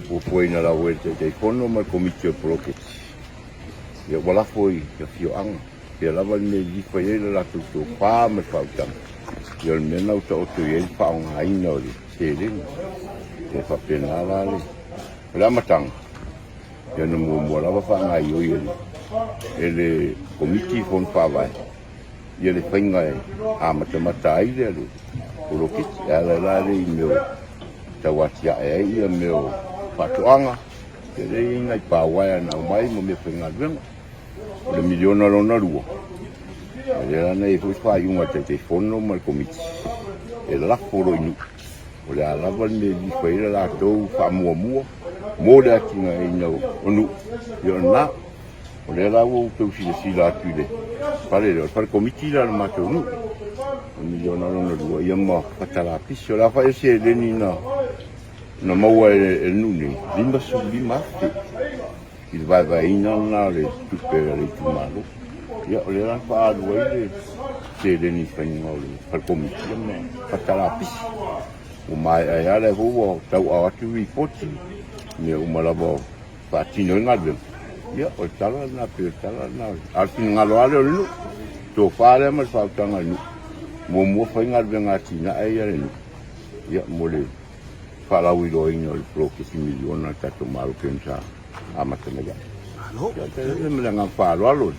Fuafuaina lava e le Taitaifono ma le Komiti o le Poloketi. Ia ua lafo i afioaga, pea lava le mea e lilifa i ai le latou tofa ma le faautaga. Ia o le mea lena ua taoto i ai le faaaogaina o le seleni. E faapena la le, o le amataga, ia na muamua lava faagaoioi e le, e le Komiti i Fono Faavae, ia le faiga e amatamata ai lea le poloketi. E ala la le i mea o tau atiae ai ia mea o faatoaga, ia lea e i ai nai pauaea na aumai ma mea faigaluega. O le miliona lona lua, ia lea la na i ai foi faaiuga a le Taitaifono ma le Komiti e lafo loa i nuu. O le a lava le mea e lilifa ai le latou faamuamua mo le atinaeina o nuu, ia o lena. O lea la ua outou silasila atu i le fale lea, o le fale komiti la o le matou nuu. O le miliona lona lua, ia ma fatalapisi. O le a fai o seleni na, na maua e le nuu nei, 55,000 i le vaevaeina lena o le tupe a le itumalo. Ia, o lea la na faaalu ai le seleni i faiga o le fale komiti ia ma fatalapisi. Ua maea ai lava lea foi ua tauaao atu lipoti, mea uma lava o faatino ai galuega. Ia, o le tala lena, pei o le tala lena. A o le finagalo lava lea o le nuu, tofa lea ma le faautaga a le nuu, muamua fai galuega atinae ia a le nuu, ia, mo le faalauiloaina o le poloketi miliona a le tatou Malo pei ona sa amata mai ai. Ia, o le agaga faaaloalo.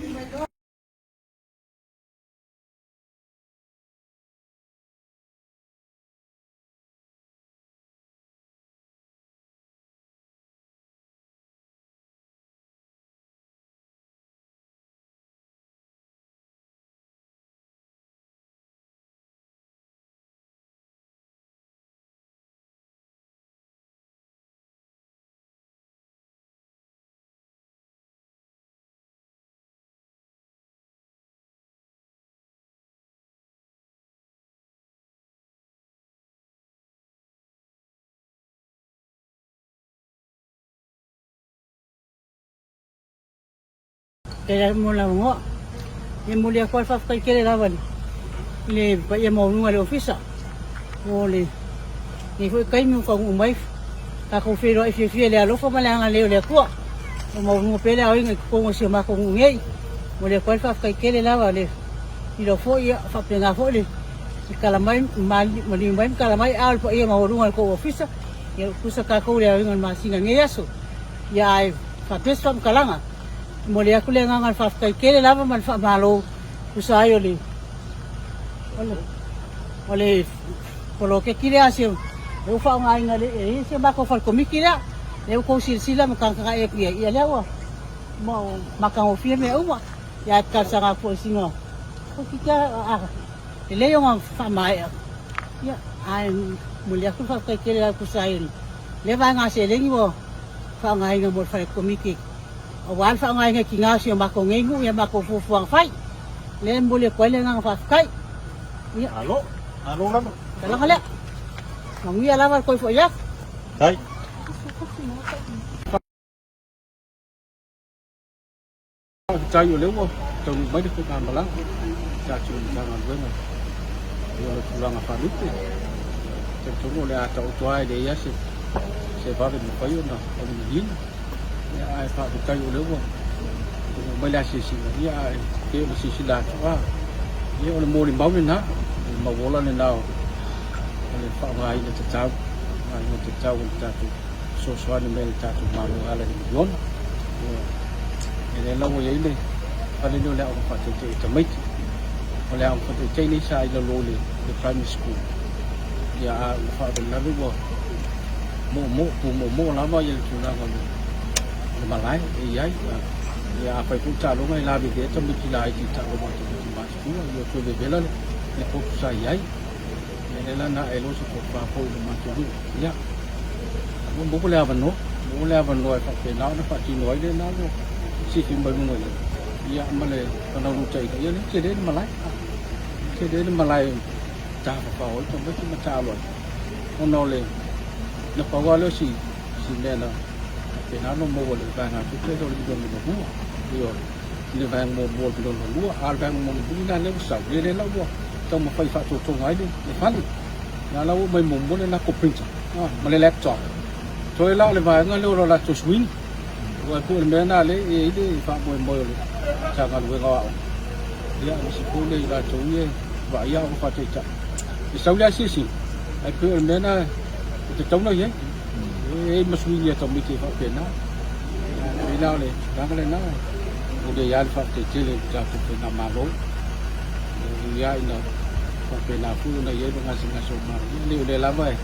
Faafetai lava mo le avanoa. E momoli atu lava le faafetai tele lava i le paia maualuga o le Ofisa mo lenei foi taimi ua taunuu mai tatou feiloai fiafia i le alofa ma le agalelei o le Atua. Ua maualuga pea le aoina i totonu o si o matou nuu nei. E momoli atu ai le faafetai tele lava i le iloa foi ia faapena foi le tala mai maliu mai ma tala mai a o le paia maualuga o le tou Ofisa. Ia ua tutusa tatou i le aoina o le masina i lenei aso. Ia ae faapea se faamatalaga. E momoli atu le agaga o le faafetai tele lava ma le faamalo tusa ai o le o le poloketi lea si o ua faaaogaina e si o matou fale komiti lea. Lea ua tou silasila ma tagatagai atu i ai, ia lea ua matagofie mea uma. Ia ae talosaga atu foi i sina poloketi a lelei ona faamaea. Ia ae momoli atu le faafetai tele lava tusa ai o lea vaega seleni ua faaaogaina mo le fale komiti aua le faaaogaina e tina o si o matou nei nuu i a matou fuafuaga fai. O lea e momoli atu ai le agaga faafetai. Ia. Malo, malo lava. Talaga lea. Manuia lava le toe foi atu. Tai. Faafetai o lea ua taunuu mai le faigamalaga i tatou Matagaluega i ona tulaga faalupe. Talitonu o le a taoto lava e leai lava se vave mafai ona auiliiliina. Ae faafetai o lea ua taunuu mai le asiasiga, ia ae pei ona silasila atu, a, ia o le molimau lena, o le mauola lena o le faaaogaina tatau, faaaogaina tatau o le tatou fesoasoani mai a le tatou Malo e ala i le miliona. Ia lea la ua i ai le fale lea o le aoga faataitai o tamaiti. O le aoga faataitai nei sa i lalo o le primary school. Ia a ua faalavelave ua moomoo, pumoomoo lava ia le tulaga o le malae e i ai. Ia afai foi taaloga e lavevea tamaiti laiti i taaloga a tamaiti matutua, ia toe vevela le potu sa i ai. Ia lea la na ae loa se tofa foi i le matou nuu. Ia, ua maua le avanoa, maua le avanoa e faapena ona faatino ai lena ua sifi mai luga i ia ma le fanaunautaiga. Ia lea tele le malae, tele le malae tafafao ai tamaiti ma taalo ai ona o le na pau lava lea o si si mea na faapena ona maua i le vaegatupe lea o le miliona lua. Ioe, i le vaega muamua o le miliona lua, a o le vaega mulimuli la lea ua sau, ia lea la ua taumafai e faatotoga ai le fale. Ia la ua aumai muamua le latou printer ma le laptop. Toe la o le vaega lea o le latou suini. Aua e pei o le mea lena lea e i ai le faamoemoe o le Matagaluega o Aoga, ia aemaise foi le i latou ia e vaaia aoga faataitai. E sau le asiasiga, ae pei o le mea lena e tatau ona i ai. E i ai ma suini a tamaiti e faapena. E pei la o le tulaga lena, e momoli ai lava le faafetai tele i le tatou faigamalo. E ui lava ina faapena foi ona i ai le gasegase o Maria, leai o lea lava e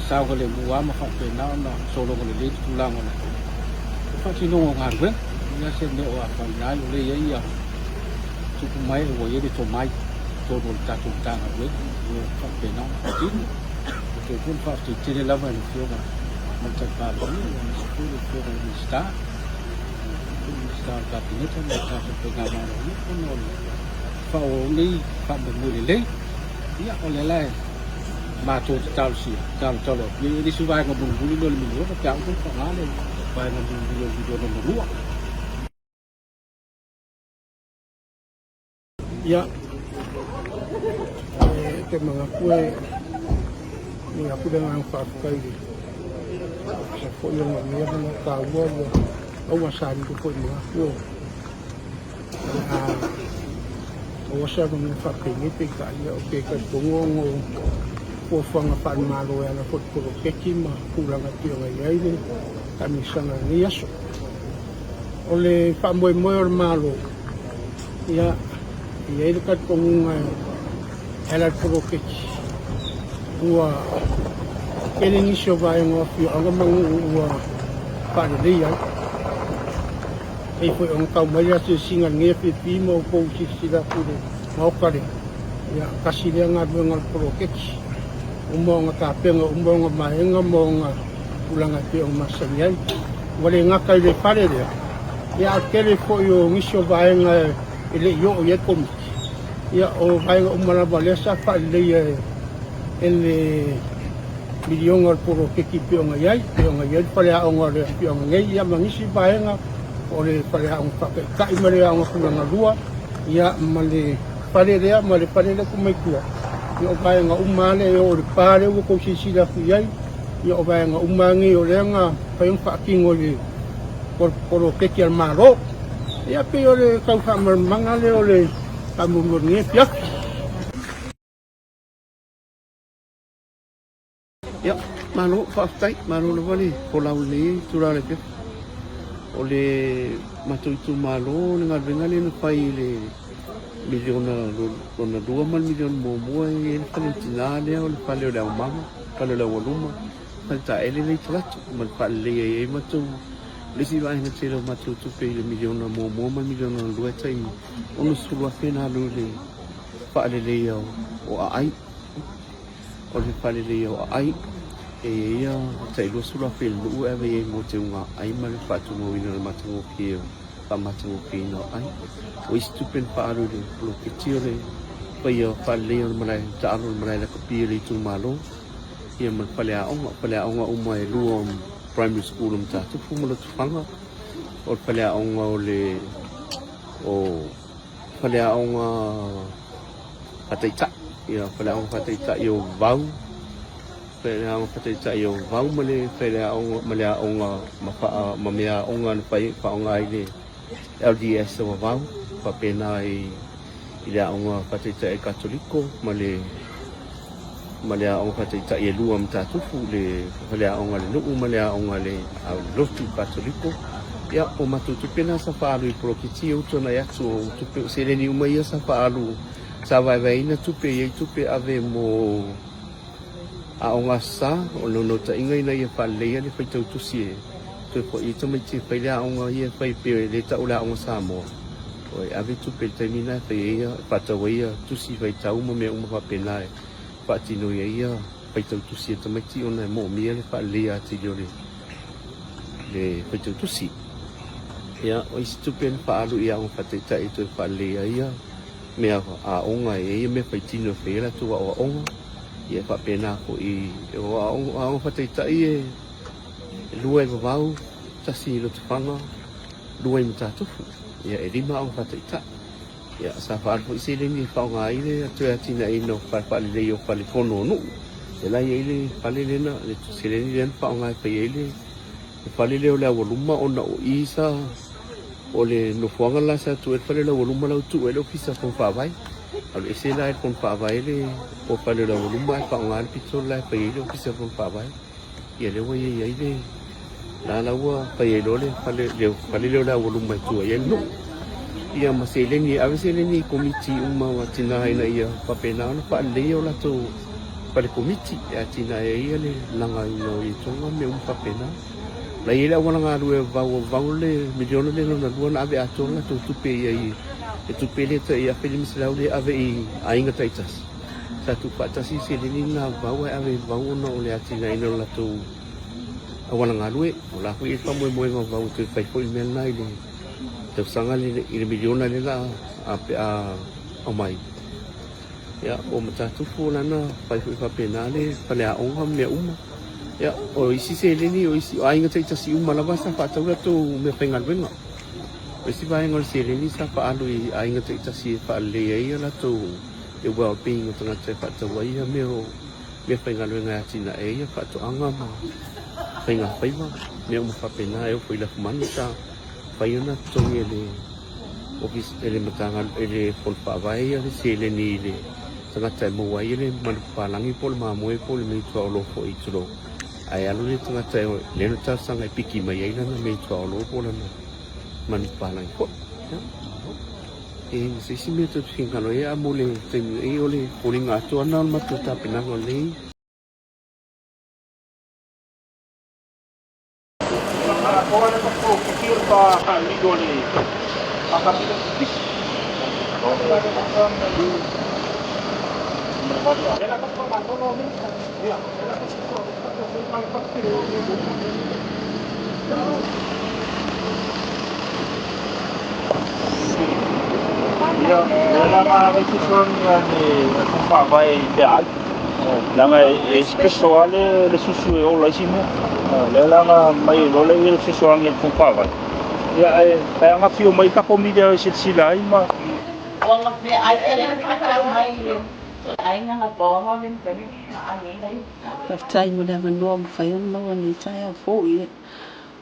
saogalemu lava ma faapena ona sologa lelei le tulaga o le faatinoga o galuega. E leai se mea o afaina ai, o lea e i ai ia tupu mae ua i ai le tomai i totonu o le tatou Matagaluega, e faapena ona faatino. E toe foi le faafetai tele lava i le Afioga i le Tamaitai Palemia, aemaise foi le Afioga i le Minisita, Minisita o le Kapeneta ma le tatou Faigamalo ona o le faaauau nei faamoemoe lelei. Ia, o lea la e matou te talosia, talotalo atu, ia e le isi vaega mulimuli lea o le miliona pe a uma ona faaaoga le vaega mulimuli o le miliona ma lua. Ia, e te manatu e momoli atu le agaga faafetai i le Ofisa foi o mea ma taua ua aua sa lilo foi i manatu o le a maua se avanoa faapenei peitai ia ou te talitonu ona o fuafuaga faale-Malo e ala foi i poloketi ma tulaga e pei ona i ai le taamilosaga i lenei aso. O le faamoemoe o le Malo, ia, e i ai le talitonuga e ala i le poloketi ua tele nisi o vaega o afioaga ma nuu ua faaleleia ai. E pei foi ona tau mai le asiasiga i lenei afiafi ma outou silasila atu i le maota lea, ia, tasi lea galuega o le poloketi, uma ona tapena uma ona vaega ma ona tulaga e pei ona masani ai. Ua le gata i le fale lea, ia a o le tele foi o nisi o vaega e le i oo i ai le Komiti, ia o vaega uma lava lea sa faaleleia e le miliona o le poloketi e pei ona i ai, e pei ona i ai le faleaoga o le afioaga nei, ia ma nisi vaega O le faleaoga faataitai ma le aoga tulaga lua, ia ma le fale lea ma le fale lea tuu mai tua. Ia o vaega uma lava lea e oo i le pa lea ua tou silasila atu i ai, ia o vaega uma lava nei o lea na mafai ona faatino i le poloketi a le Malo. Ia pei o le tau faamalamalamaga lea o le faamoemoe o lenei afiafi. Ia, malo, faafetai, malo lava le folau i lenei itula o le afiafi. O le matou itumalo, o le galuega lea na fai i le miliona lona lua ma le miliona muamua, e i ai le fale o tina lea, o le fale o le aumaga, fale o le aualuma, fale taele lea i Talaatu, ma le faaleleia ai matou, le isi vaega tele o matou tupe i le miliona muamua ma le miliona lona lua e tai $60,000 na alu i le faaleleia o aai. O le faaleleia o aai, e i ai ia tai $20,000 i le nuu e ave i ai mo teuga aai ma le faatumauina o le matagofie o faamatagofieina o aai. O isi tupe na faaalu i le poloketi o le faia faaleleia o le malae taalo o le malae lakapi o le itumalo ia ma le faleaoga. O faleaoga uma e lua o primary school o Matatufu ma Lotofaga, o le faleaoga o le o faleaoga faataitai, ia faleaoga faataitai o Vau, faleaoga faataitai o Vau ma le faleaoga ma le aoga ma faa ma mea aoga na fai faaaoga ai le LDS o Vavau, faapena i i le aoga faataitai Katoliko ma le ma le aoga faataitai e lua Matatufu, le faleaoga a le nuu ma le aoga a le lotu Katoliko. Ia, o matou tupe na sa faaalu i poloketi ia ua tuanai atu, o tupe o seleni uma ia sa faaalu, sa vaevaeina tupe, e i ai tupe ave mo aoga aso sa, o le naunautaiga ina ia faaleleia le faitau tusi e toe foi ai tamaiti e fai le aoga ia e fai pei e le tau o le aoga Samoa. E ave tupe i le taimi lena e fai ai ia, e faatau ai ia tusi faitau ma mea uma faapena e faatino ai ia faitau tusi a tamaiti ona e moomia le faaleleia atili o le le faitau tusi. Ia, o isi tupe na faaalu i aoga faataitai e toe faaleleia ai ia mea aoga e i ai ia mea faitino e fai ai latou aoaoga. Ia e faapena foi, o aoga faataitai e lua i Vavau, tasi i Lotofaga, lua i Matatufu, ia e lima aoga faataitai. Ia sa faaalu foi seleni e faaaoga ai le toe atinaeina o fale faaleleia o fale fono o nuu. Lea la e i ai le fale lea na, le seleni lea na faaaoga e fai ai le fale lea o le aualuma ona o i sa o le nofoaga la sa tuu ai le fale o le aualuma la ua tuu ai le ofisa fono faavae. Alu ese la e le fono faavae le fale o le aualuma ae faaaoga le pito la e fai ai le ofisa fono faavae. Ia lea ua i ai le la la ua fai ai loa le fale le fale lea o le aualuma e tua i ai le nuu. Ia ma seleni e ave seleni i komiti uma o atina ina ia faapena ona faaleleia o latou fale komiti e atinae ai ia le lagaina o ietoga ma mea uma faapena. La i ai le auala galue o Vavau, o Vavau le miliona lea lona lua na ave atoa le latou tupe i ai, le tupe lea tai $1,500 lea e ave i aiga taitasi. Sa tuufaatasi seleni na vau ae ave i vau ona o le atinaeina o le latou auala galue. O la foi e i ai le faamoemoega o vau e toe fai foi le mea lena i le tausaga lea i le miliona lea la a pe a aumai. Ia o Matatufu o lana fai foi faapena le faleaoga ma mea uma. Ia o isi seleni o isi o aiga taitasi uma lava sa faatau latou meafaigaluega. O isi vaega o le seleni sa faaalu i aiga taitasi e faalelei ai a latou le well-being o tagata e faatau ai ia mea o mea faigaluega e atinae ai ia faatoaga ma faiga faiva, mea uma faapena e oo foi i lafumanu sa fai ona totogi e le ofisa e le Matagaluega e le Fono Faavae ia le seleni i le tagata e maua ai le manupapalagi po o le mamoe po o le meituaolo foi tulou ae alu le tagata e lea na talosaga e piki mai ai lana meituaolo po o lana manupapalagi foi. E ma se isi mea tou te finagalo ai, a mo le taimi nei, o le foliga atoa lena o le matou tapenaga o lenei. Ia, lea la na ave fesoasoani a le Fono Faavae i feaai, leaga e special lava le susu e ola ai si mea. Lea la na aumai ai loa lea le fesoasoani a le Fono Faavae, Ia ae ae agafio mai takou media e silasila ai ma. Faafetai mo le avanoa ua mafai ona maua i lenei taeao fou. Ia,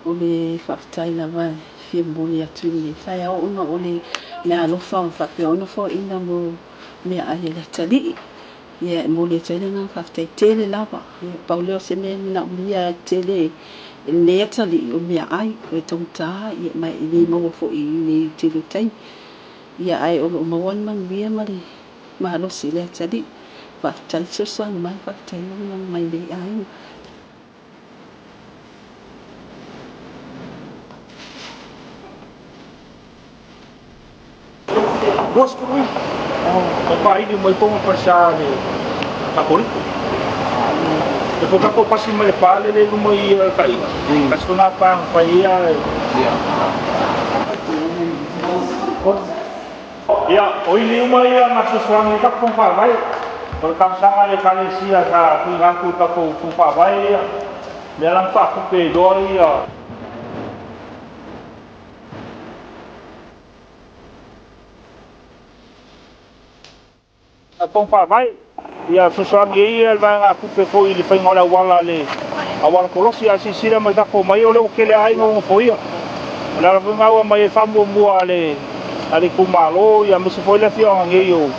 o le faafetai lava e fia momoli atu i lenei taeao ona o le meaalofa ua faapea ona foaiina mo meaai a le atalii. Ia, e momoli atu ai le agaga faafetai tele lava. Ia, pau lea o se mea e manaomia ai tele e lenei atalii o meaai, o le taugata, ia, ma e le maua foi i inei i le tele o taimi. Ia, ae o lo o maua le manuia ma le malosi i le atalii. Faafetai fesoasoani mai, faafetai lagolago mai i lenei aiga. 29 o faaili mai po ma falesa le Kakoliko. E po kako pasi mai le pale le luma i kaiga. Kasi ko nā pānga whai ia. Ia, o ili uma ia ngā fesoasoani i takou Fono Faavae. O le talosaga a le Ekalesia sa tuuina atu i tatou Fono Faavae ia, lea la na faatupe ai loa ia. Fono Faavae, ia fesoasoani ai ia le vaegatupe foi i le faiga o le auala le auala kolosi. Ae silasila mai tatou mai o lea ua tele aiga ua nofoia. O le ala foi lena ua aumai ai faamuamua a le a le itumalo ia aemaise foi le afioaga nei o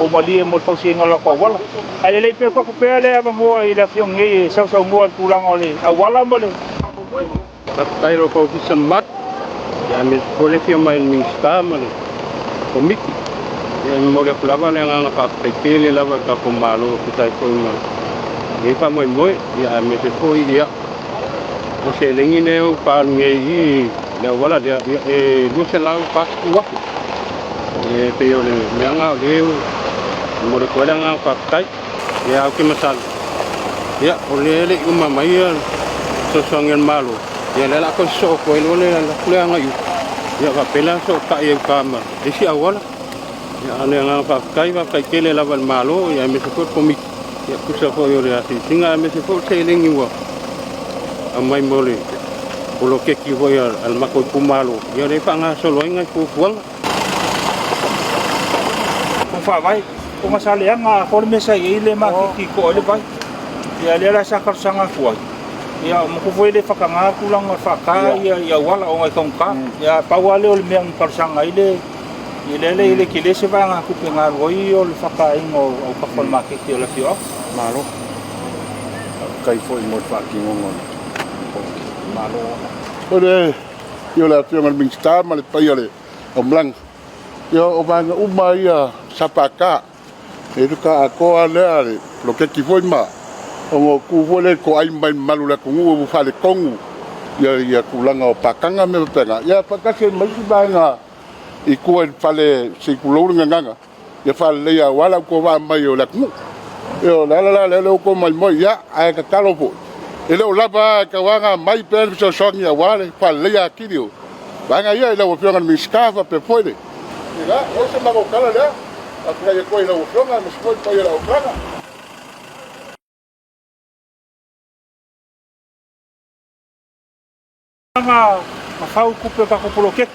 o Malie mo le fausiaina o le latou auala. Ae lelei pea tuu atu pea le avanoa i le afioga nei e sausaunoa i le tulaga o le auala ma le Faafetai i lo outou Ofisa mamalu, aemaise foi le afio mai o le Minisita ma le Komiti. E momoli atu lava le agaga faafetai tele lava i le tatou Malo e tusa ai foi ma lenei faamoemoe, aemaise foi o seleni lea ua faaalu nei i le auala lea, e $240,000. E pei o le mea lena o lea ua momoli atu ai le agaga faafetai. Ia, ou te masalo, ia, o lea e le i uma mai le fesoasoani a le Malo, ia lea o le a toe sosoo atu ai loa le alu atu lea agai i uta, ia faapea la fesootai ai uta ma le isi auala. Ia, a o le agaga faafetai, faafetai tele lava i le Malo, ia aemaise foi le Komiti, ia tusa foi o le asiasiga aemaise foi o le seleni ua aumai mo le poloketi foi a le matou itumalo, ia lea e faagasolo ai nai fuafuaga. Fono Faavae, ona sa leaga atoa le mea sa i ai le maketi i toa ai le vai. Ia lea la sa talosaga atu ai, ia matou foi e le faataga tulaga o le faata ia i auala ona e taugata. Ia pau lava lea o le mea na talosaga ai le ia lea le le tele se vaegatupe na alu ai o le faataina o autafa o le maketi o le afioaga. Malo. Faafetai foi mo le faatinoga o le poloketi. Malo. O le afio o le Afioga i le Minisita ma le paia o le aumalaga. Ia, o vaega uma ia sa paka, e le ka atoa lea le poloketi foi ma ona o tu foi lea i le toai mai mamalu o le atunuu ua faaletonu ia ia tulaga o pakaga ma mea faapena. Ia faatasi ai ma isi vaega i tua i le fale se i tulou le gagana, ia faaleleia aua le autovaa mai o le atunuu. Ia o le ala la lea ua outou maimoa, ia ae tatalo foi, e le o lava e tau lava ona aumai pea le fesoasoani aua le faaleleia atili o vaega ia i lau Afioga i le Minisita faapea foi le. Ia, o se matou tala lea, faafetai atu ai i lau Afioga aemaise foi le paia o le auaunaga. Na fau tupe o le tatou poloketi,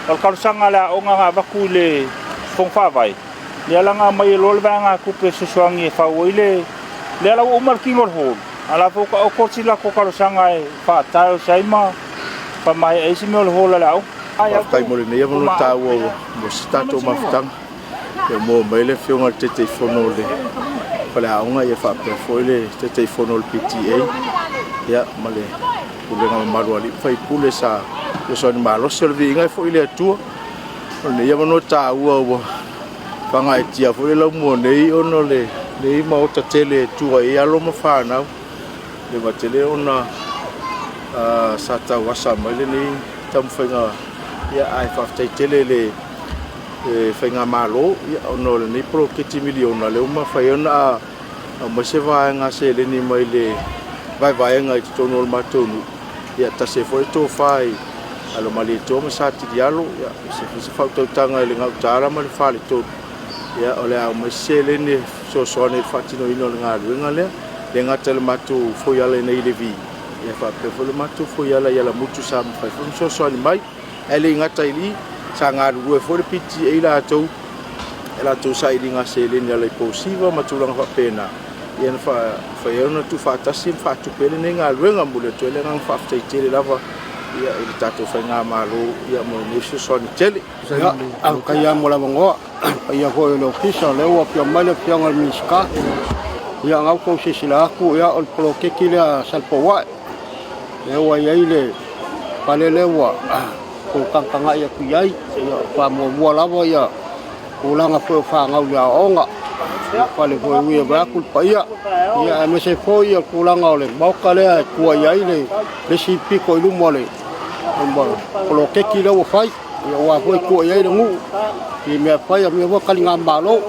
o le talosaga a le aoga na avatu i le Fono Faavae, lea la na aumai ai loa le vaegatupe e fesoasoani e fau ai le, lea la ua uma le tino o le hall, a o la foi ua taoto si latou talosaga e faa-tiles ai ma faamaea ai isi mea o le hall a le aoga. Faafetai mo lenei avanoa taua mo se tatou mafutaga. Ia maua mai le Afioga i le Taitaifono o le Faleaoga ia faapea foi le Taitaifono o le PTA ia ma le pulega mamalu a alii ma faipule sa fesoasoani malosi. O le viiga e foi i le Atua o lenei avanoa taua ua fagaetia foi le laumua nei ona o lenei maota tele e tua i ai alo ma fanau. Le vatele ona sa tauasa mai lenei taumafaiga ia ae faafetai tele i le faigamalo ona o lenei poloketi miliona lea ua mafai ona aumai se vaega seleni mai le vaevaega i totonu o le matou nuu ia tasi ai foi le tofa i alo Malietoa ma Satilialo ia se foi se faautautaga i le Gautaala ma le Faletolu ia o le a aumai se seleni e fesoasoani i le faatinoina o le galuega lea le gata i le matou foiala i nei i Levi ia faapea foi le matou foiala i Alamutu sa mafai foi ona fesoasoani mai. Ae le i gata i i, sa galulue foi le PTA latou i latou sailiga seleni e ala i posiva ma tulaga faapena, ia na mafai ai ona tuufaatasi ma faatupe ai lenei galuega. E momoli atu ai le agaga faafetai tele lava ia i le tatou faigamalo ia mo lenei fesoasoani tele. Ia, faafetai lava mo le avanoa. Le paia foi o le Ofisa, o lea ua afio mai le Afioga i le Minisita. Ia, o lena ua outou silasila atu, ia, o le poloketi lea a Salepouae, lea ua i ai le fale lea ua outou tagatagai atu i ai. Ia, faamuamua lava ia tulaga foi o fanau i le aoaoga, ia fale foi e ui e vaeatu le paia, ia aemaise foi o tulaga o le maota lea e tua i ai le isi pito i luma o le poloketi lea ua fai, ia aua foi e tua i ai le nuu i mea fai a mea foi taligamalo.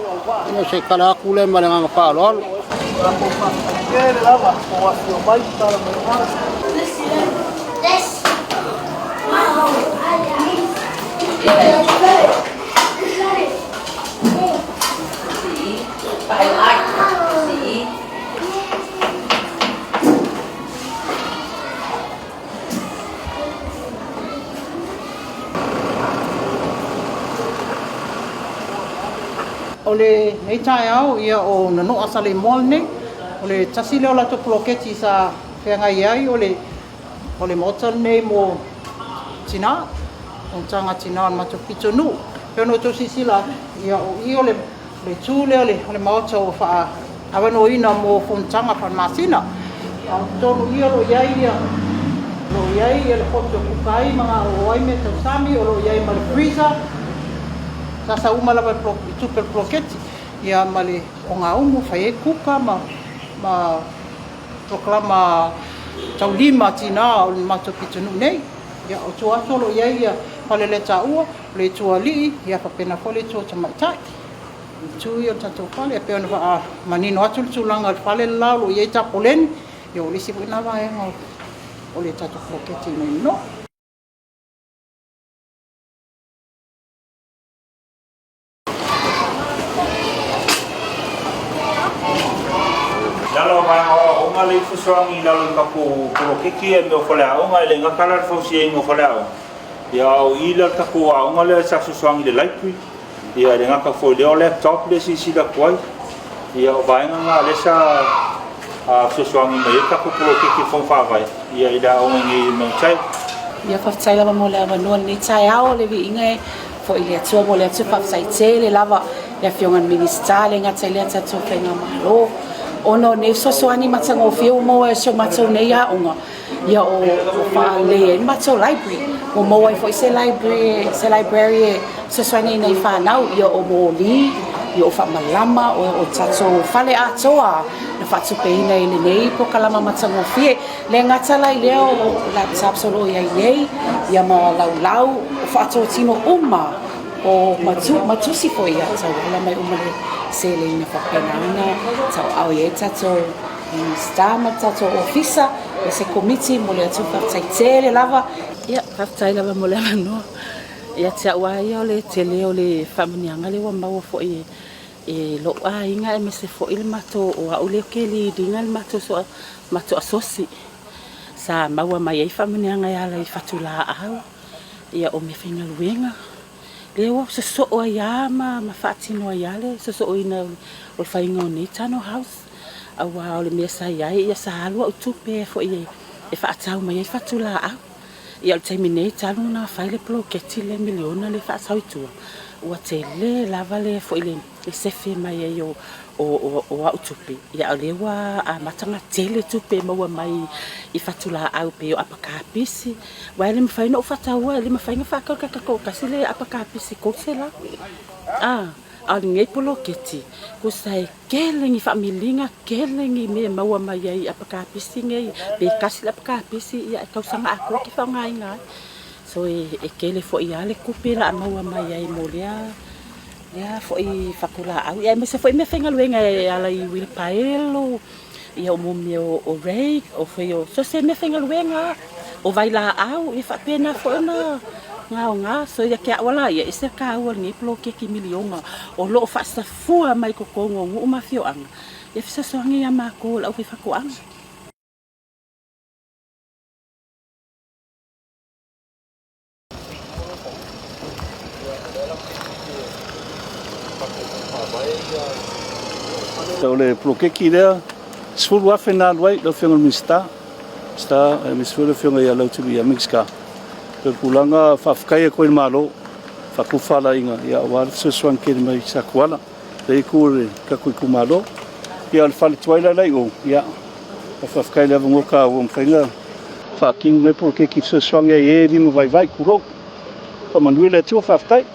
Ia se tala atu lea ma le agaga faaaloalo. O lenei taeao, ia o Nono'a Saleimoa lenei. O le tasi lea o latou poloketi sa feagai ai o le O le maota lenei mo tina, fonotaga a tina o le matou pitonuu. E pei ona outou silasila atu, ia o i o le itu lea o le maota ua faaavanoaina mo fonotaga faalemasina. A o totonu i i o lo o i ai ia o lo o i ai ia le poto e kuka ai ma gaoio ai mea tausami, o lo o i ai ma le freezer, sa sau uma lava i tupe o le poloketi, ia ma le ogaumu e fai ai kuka ma Polokalama taulima tina o le matou pitonuu nei. Ia, o tua atu o lo o i ai ia fale lea taua, o le itu alii, ia faapena foi le itu tamaitai. O itu ia o le tatou fale, e pei ona faamanino atu le tulaga o le fale le la o lo o i ai tapoleni, ia o le isi foi lena vaega o le tatou poloketi i Manino. I lalo o vaega o aoaoga le fesoasoani i lalo i tatou poloketi ia i mea o faleaoga, e le gata la le fausiaina o faleaoga, ia a o i la le tatou aoga lea sa fesoasoani i le library, ia e le gata foi i lea o laptop lea e silasila atu ai, ia o vaega na lea sa fesoasoani mai ai le tatou poloketi o Fono Faavae ia i le aoga i nei i Mount. Ia faafetai lava mo le avanoa i lenei taeao, le viiga e foi i le Atua mo le atu faafetai tele lava i le Afioga i le Minisita, le gata i lea tatou Faigamalo ona o nei fesoasoani matagofie ua maua e si o matou nei aoga, ia o faalelei ai le matou library, ua maua ai foi se library, se library e fesoasoani ai i nai fanau, ia o moli, ia o faamalama, o tatou fale atoa na faatupeina i lenei polokalama matagofie. Le gata la i lea o laptops o lo o i ai nei, ia ma laulau, o faatotino uma o matu, ma tusi foi ia tauala mai uma le seleni na faapena ona tauaao i ai tatou Minista ma le tatou Ofisa ma se Komiti mo le atu faafetai tele lava. Ia, faafetai lava mo le avanoa. Ia te au lava ia o le tele o le faamanuiaga lea ua maua foi e lou aiga aemaise foi le matou, o au lea ou te lead ina le matou matou asosi sa maua mai ai faamanuiaga e ala i fatulaau, ia o meafaigaluega lea ua sosoo ai lava ma faatino ai lava le sosooina o le faiga o nei tunnel house. Aua o le mea sa i ai, ia sa alu au tupe foi e faatau mai ai fatulaau. Ia o le taimi nei talu ona fai le poloketi le miliona lea e faasau i tua, ua tele lava le foi le sefe mai ai o au tupe, ia o lea ua amata ona tele tupe e maua mai i fatulaau pei o apakapisi. Aua e le mafai ona ou faataua, e le mafai ona faatau i le tagata toatasi le apakapisi $300. A o lenei poloketi, tusa e Tele ni faamiliga, tele ni mea e maua mai ai i apakapisi nei, pe tasi le apakapisi ia e tausaga atoa e te faaaogaina ai. So e tele foi lava le tupe o le a maua mai ai mo lea lea foi fatulaau ia aemaise foi meafaigaluega e ala i uilipaelo, ia o mea o rake, o foi o so o se meafaigaluega lava, o vailaau, ia faapena foi ona aoga. So ia te au lava ia, e ese le taua o lenei poloketi miliona o lo o faasafua mai totonu o nuu ma afioaga e fesoasoani ia matou le aufaifaatoaga. O le poloketi lea, 10,000 na alu ai lau Afioga i le Minisita, Minisita aemaise foi le Afioga ia Lautimuia Minisita. O le tulaga faafetai atu ai i le Malo, faatofalaiga aua le fesoasoani tele mai i Satuala, lea itu o le tatou itumalo. Ia o le fale tuai la la i o, ia faafetai i le avanoa taua ua mafai ona faatino lenei poloketi e fesoasoani ai i e lima vaivai, tulou. Faamanuia le Atua, faafetai.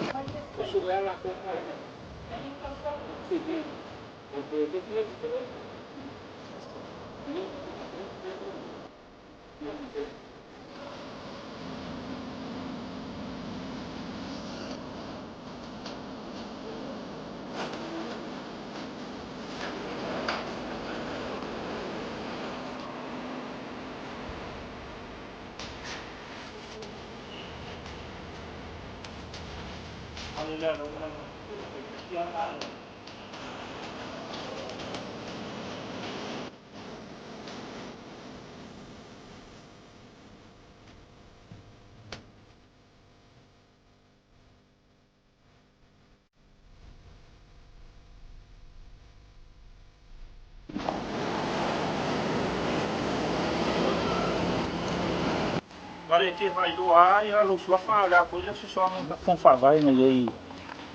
Vale e te faailoa ai lou suafa o le a foi le fesoasoani fono faavae na i ai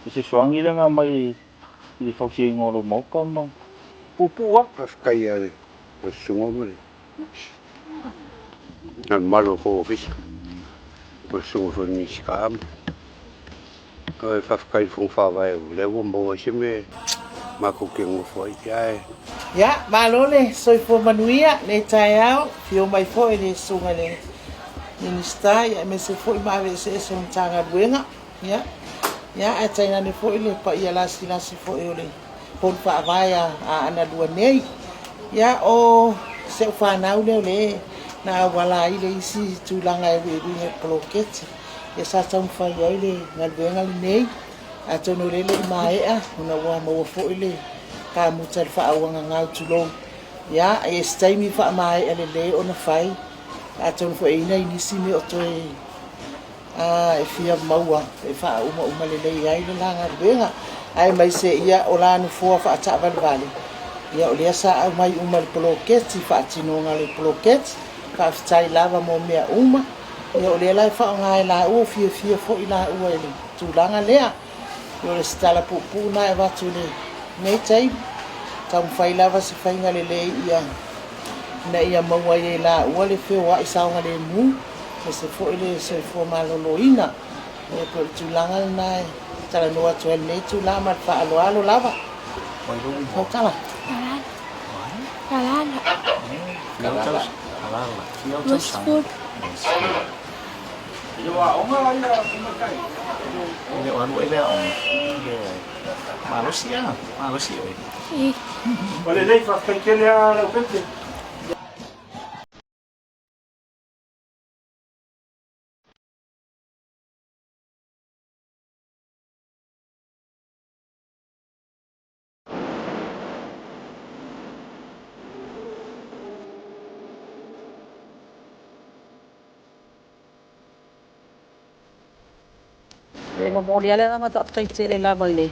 i se fesoasoani lea na aumai i le fausiaina o lou maota ma puupuu lava. Faafetai ia le susuga ma le mamalu o le Ofisa, ma le susuga foi i le Minisita. Faafetai i le Fono Faavae o lea ua maua ai se mea matou te nonofo ai. Ae Ia, malo le soifua manuia lenei taeao, afio mai foi le susuga i le Minisita ia aemaise foi ma ave eseese o Matagaluega. Ia, ia ae tainane foi le paia lasilasi foi o le Fono Faavae a Aana Lua nei. Ia, o si au fanau lea o lea na auala ai le isi tulaga e uiuiga i le poloketi. Ia sa taumafai ai le galuega lenei, atonu o lea e le i maea ona ua maua foi le kamuta i le faaauagagau, tulou. Ia, e i ai se taimi faamaea lelei ona fai, atonu foi e i ai nai nisi mea o toe e fia maua e faaumauma lelei ai le la galuega. Aemaise ia o la nofoa faataavalevale, ia o lea sa aumai uma i le poloketi, faatinoga o le poloketi. Faafetai lava mo mea uma. Ia o lea la e faaaoga e laua, ua fiafia foi laua i le tulaga lea. Ia o le se tala puupuu lena e avatu i lenei taimi. Taumafai lava se faiga lelei ia ina ia maua ai e laua le feoai saogalemu, aemaise foi le soifua maloloina. Ia pei o le tulaga lena e talanoa atu ai i lenei itula ma le faaaloalo lava. Fautala. Kalala. Kalala. 20. E le o alu ai le aoga. Malosi a, malosi oe. Ua lelei, faafetai tele lava Leaupepe. E momoli lava le agaga faafetai tele lava i le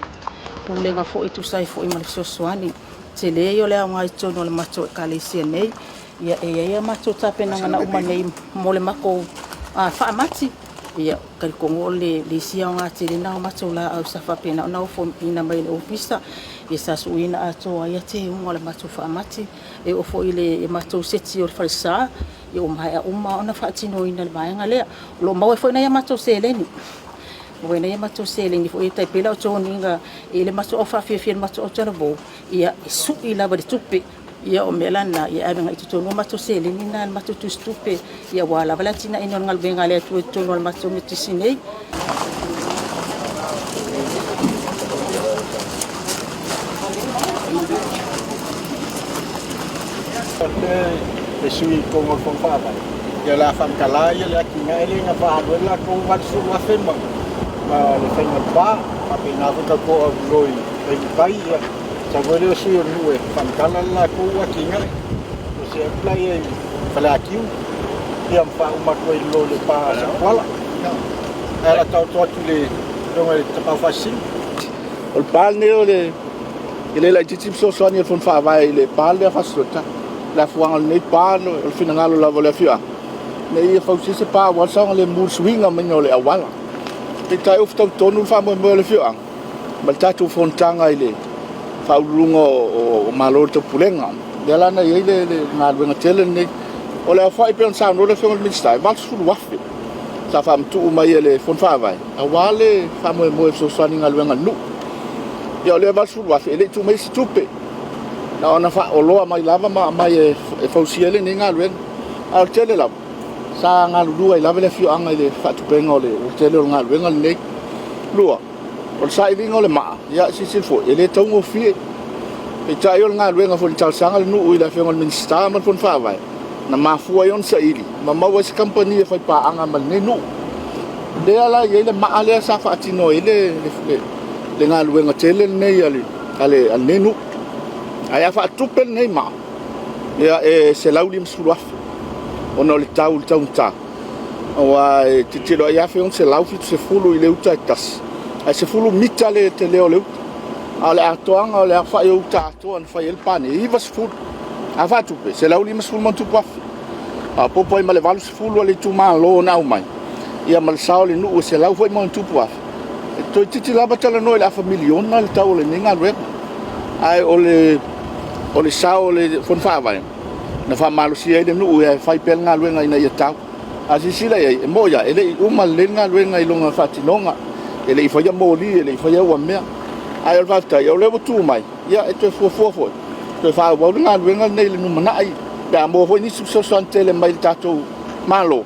pulega foi e tusa ai foi ma le fesoasoani tele ia o le aoga i totonu o le matou ekalesia nei. Ia e i ai a matou tapenaga na uma nei mo le matou faamati. Ia talitonu o le isi aoga tele lena o matou laau sa faapena ona ofoina mai e le ofisa. Ia sa suiina atoa ai teuga o le matou faamati. E oo foi i le matou seti o le falesa, ia ua maea uma ona faatinoina le vaega lea. O lo o maua ai foi nai a matou seleni. Maua ai nai a matou seleni foi e tai pei la o toniga i le matou au faafiafia i le matou autalavou, ia e sui lava le tupe. Ia o mea la na, ia e ave agai i totonu o matou seleni na, le matou tusitupe, ia aua lava le atinaeina o le galuega a le Atua i totonu o le matou metisi nei. Le sui i totonu o le Fono Faavae, ia o le a faamatala ia le atinae lea na faaalu ai le latou $80,000 ma le faiga o le pa, faapena foi tatou aulilo i Vaivai, ia sau ai lea o sui o le nuu e faamatala le latou atinae. O se atu la ia i Faleatiu, ia ma faauma atu ai i lalo i le pa a Satuala. Ae ala taoto atu i le afioga i le Tapaau Faasisina. O le pa lenei o le E le laitiiti le fesoasoani a le Fono Faavae i le pa lea Fasitoo-uta. Le afuaga o lenei pa, o le finagalo lava o le afioaga, ina ia fausia se pa aua le saogalemu i le suiga maiga o le auala. Peitai ua fetaui tonu le faamoemoe o le afioaga ma le tatou fonotaga i le Faauluuluga o Malo o le Taupulega. Lea la na i ai le galuega tele lenei. O le aofai pei ona saunoa le Afioga i le Minisita, e $80,000 sa faamatuu mai e le Fono Faavae aua le faamoemoe e fesoasoani i galuega a le nuu. Ia o lea $80,000 e le i tuu maia se tupe, na ona faaoloa mai lava ma aumai e fausia ai lenei galuega. A o le tele lava, sa galulue ai lava le afioaga i le faatupega o le tele o le galuega lenei. Lua, o le sailiga o le maa, ia silasila foi, e le taugofie. Peitai o le galuega foi na talosaga le nuu i le Afioga i le Minisita ma le Fono Faavae, na mafua ai ona saili ma maua ai se kamupani e faipaaga ma lenei nuu. Lea la e i ai le maa lea sa faatino ai le galuega tele lenei a lenei nuu. Ae a faatupe lenei maa, ia e $150,000 ona o le tau i le taugata. Aua e tilotilo ai e $1,670 i le uta e tasi, ae 10 mita le tele o le uta. A o le atoaga o le aofai o uta atoa na fai ai le pa nei, e 90. A faatupe, e $150,000+. Faaopoopo ai ma le 80 a le itumalo na aumai, ia ma le sao o le nuu e 100 foi ma ona tupu afe, e toeitiiti lava talanoa i le afa miliona le tau o lenei galuega. Ae o le sao o le Fono Faavae, na faamalosia ai le nuu e fai pea le galuega ina ia tau. A silasila i ai, e moni lava, e le i uma lelei le galuega i lona faatinoga, e le i faia moli, e le i faia ua mea. Ae o le faafetai, o lea ua tu mai, ia e toe fuafua foi, toe faaauau le galuega lenei i le lumanai, pe a maua foi nisi fesoasoani tele mai le tatou Malo,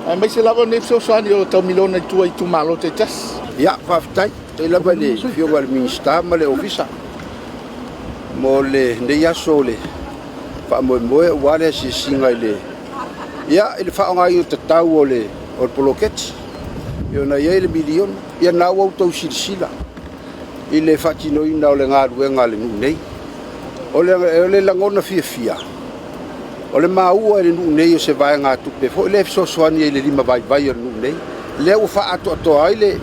aemaise lava nei fesoasoani o tau miliona i tua i itumalo taitasi. Ia, faafetai. Faafetai lava i le Afioga i le Minisita ma le Ofisa mo lenei aso o le faamoemoe aua le asiasiga i le ia i le faaaogaina tatau o le poloketi e ona i ai le miliona. Ia na ua outou silasila i le faatinoina o le galuega a le nuu nei. O le lagona fiafia, o le maua e le nuu nei o se vaegatupe foi lea e fesoasoani ai i le limavaivai o le nuu nei, lea ua faaatoatoa ai le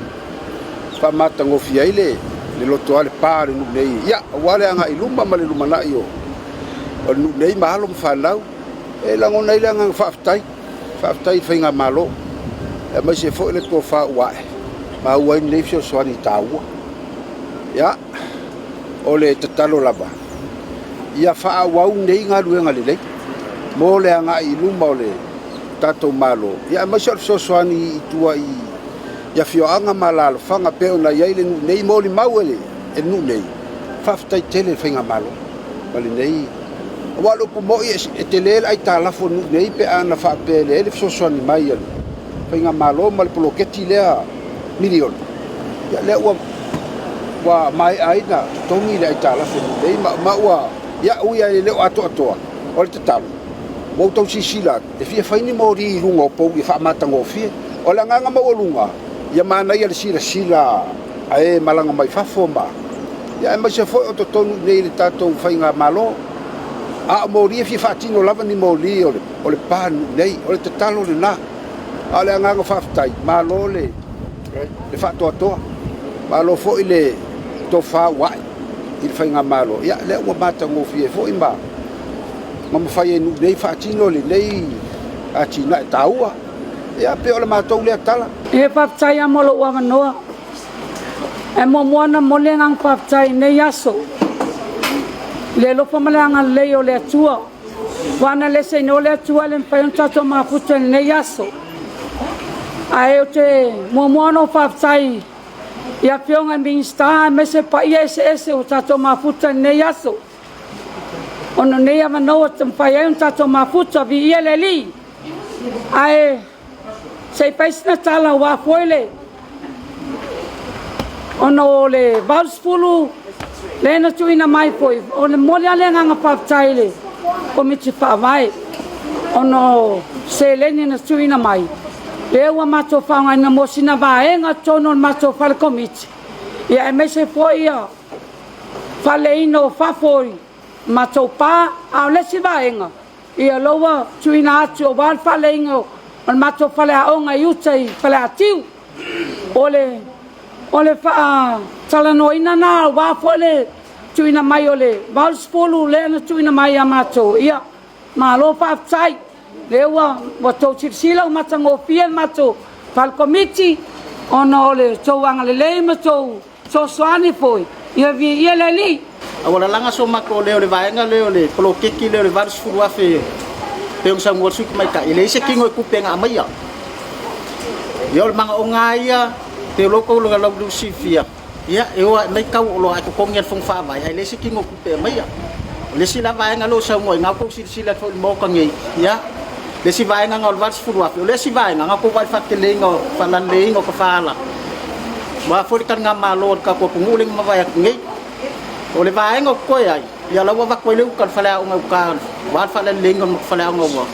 faamatagofie ai le loto a le pa a le nuu nei, ia aua le agai i luma ma le lumanai o le nuu nei ma alo ma fanau. E lagona ai le agaga faafetai, faafetai i le faigamalo, aemaise foi le tofa ua ae, maua ai lenei fesoasoani taua. Ia, o le tatalo lava, ia faaauau nei galuega lelei mo le agai i luma o le tatou Malo, ia aemaise o le fesoasoani i tua i afioaga ma alaalafaga pei ona i ai le nuu nei, molimau e le nuu nei, faafetai tele i le faigamalo ma lenei. Aua o le upu moni e tele le aitalafu a le nuu nei pe a na faapea e leai le fesoasoani mai a le faigamalo ma le poloketi lea miliona, ia lea ua ua maea ai na totogi le aitalafu a le nuu nei ma ua, ia ui lava e le o atoatoa, o le tatalo, ua outou silasila atu, e fia fai ni moli i luga o pou ia faamatagofie. O le agaga maualuga, ia manaia le silasila a e malaga mai fafo ma ia aemaise foi o totonu i nei i le tatou faigamalo. A o moli e fia faatino lava ni moli o le pa nuu nei, o le tatalo lena. A o le agaga faafetai, malo le faatoatoa, malo foi le tofa ua ae i le faigamalo, ia lea ua matagofie foi ma mafai e nuu nei faatino lenei atinae taua. Ia pei o le matou lea tala. E faafetai lava mo lou avanoa. E muamua ona momoli le agaga faafetai i lenei aso i le alofa ma le agalelei o le Atua. Ua ana le seino le Atua e le mafai ona tatou mafuta i lenei aso. Ae ou te muamua ona ou faafetai i afioga i Minisita aemaise paia eseese ua tatou mafuta i lenei aso. Ona o nei avanoa ua mafai ai ona tatou mafuta, viia le Alii. Ae se i fai sina tala aua foi le ona o le 80 lea na tuuina mai foi, o le momoli lava le agaga faafetai i le Komiti Faavae ona o seleni na tuuina mai lea ua matou faaaogaina mo sina vaega totonu o le matou fale komiti, ia aemaise foi ia faaleina o fafo i matou pa, a o le isi vaega ia lea ua tuuina atu aua le faaleiga o le matou faleaoga i uta i Faleatiu. O le faatalanoaina lena aua foi le tuuina mai o le 80 lea na tuuina mai ia matou, ia malo faafetai. Lea ua tou silasila ua matagofie le matou fale komiti ona o le tou agalelei ma tou fesoasoani foi, ia viia le Alii. A ua lalaga so matou leo i le vaega lea o le poloketi lea o le $80,000 pei ona saunoa le sui tamaitai, e leai se tino i tupe na aumaia. Ia o le manaoga lava ia, pei o lea ua outou lauliliu silafia, ia e o lava e aumai tau o oloa ae totogi e le Fono Faavae, ae leai se tino o tupe e aumaia. O le isi la vaega lea ua saunoa ai, o lena ua outou silasila atu foi i le Maota nei, ia, le isi vaega lena o le $80,000, o le isi vaega, na outou vaai i le faateleina o le faalaleleiina o tafaala, aua foi le taligamalo a le tatou atunuu lea na mavae atu nei. O le vaega o totoe ai, ia la ua avatu ai le uta i le faleaoga i uta aua le faaleleleiina o le faleaoga ua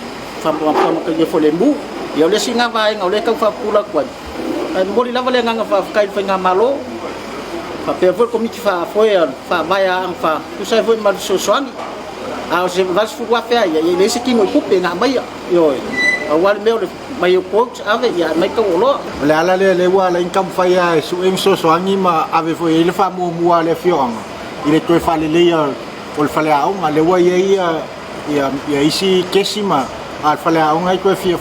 faamataia foi e le mu. Ia o le isi lena vaega o lea e tau faapupula atu ai. Ae momoli lava le agaga faafetai i le Faigamalo faapea foi le Komiti Faafoe a le Faavae a Aana Fa, tusa ai foi ma le fesoasoani. A o se $80,000 lava ia, e leai se tino i tupe na aumaia, ioe, aua le mea o le mai o quotes ave ia aumai tau oloa. O le ala lea lea ua ala ai ona taumafai lava e sue ni fesoasoani ma ave foi i ai le faamuamua a le afioaga i le toe faaleleia o le faleaoga. Lea ua i ai ia isi kesi ma a o le faleaoga e toe fia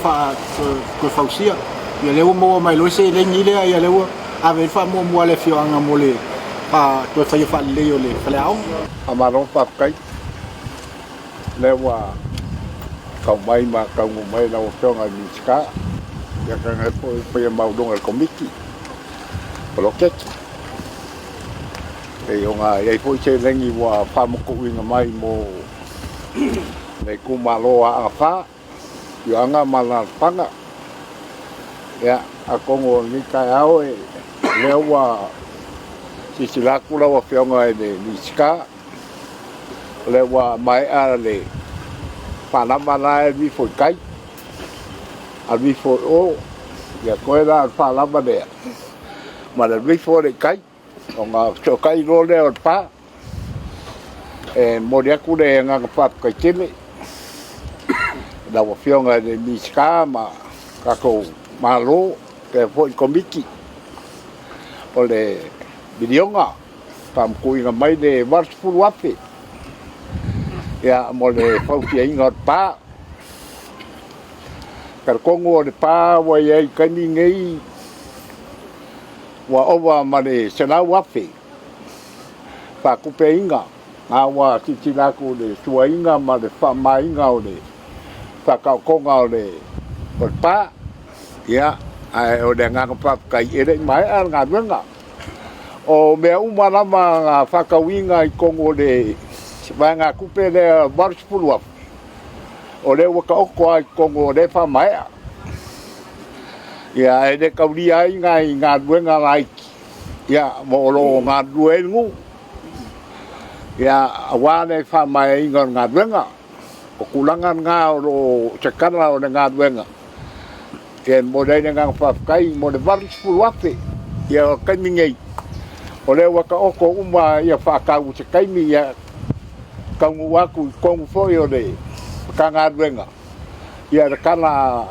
toe fausia. Ia lea ua maua mai loa le seleni lea, ia lea ua ave i ai le faamuamua a le afioaga mo le toe faia faalelei o le faleaoga. Faamalo faafetai. Lea ua tau mai ma taunuu mai lau Afioga i le Minisita, ia tainane foi le paia maualuga o le Komiti Poloketi. Pei ona i ai foi seleni ua faamatuuina mai mo le itumalo o Aana 4, afioaga ma alaalafaga. Ia, atonu o lenei taeao lea ua silasila atu lau Afioga i le Minisita, o lea ua maea le faalava la e alu ifo i tai, alu ifo i o, ia toe la o le faalava lea, ma le alu ifo lea i tai, ona fesootai loa lea o le pa. E momoli atu le agaga faafetai tele i lau Afioga i le Minisita ma tatou Malo, faapea foi le Komiti o le miliona. faamatuuina mai le $80,000 ia, mo le fausiaina o le pa. Talitonu o le pa ua i ai i taimi nei ua ova ma le $100,000 faatupeina, a ua silasila atu i le suaina ma le faamamaina o le faataotoga o le pa. Ia, ae o le agaga faafetai e le i maea le galuega. O mea uma lava na faatauina i totonu o le vaegatupe lea $80,000, o lea ua taoto lava i totonu o lea e faamaea. Ia, e le taulia ai nai galuega laiti, ia, ma o lo o galulue ai le nuu, ia, aua le faamaeaina o le galuega. O tulaga na o lo o se tala o le galuega, ia e momoli ai le agaga faafetai mo le $80,000. Ia o le taimi nei, o lea ua taoto uma ia faatau i se taimi, ia taunuu atu i totonu foi o le Matagaluega, ia le tala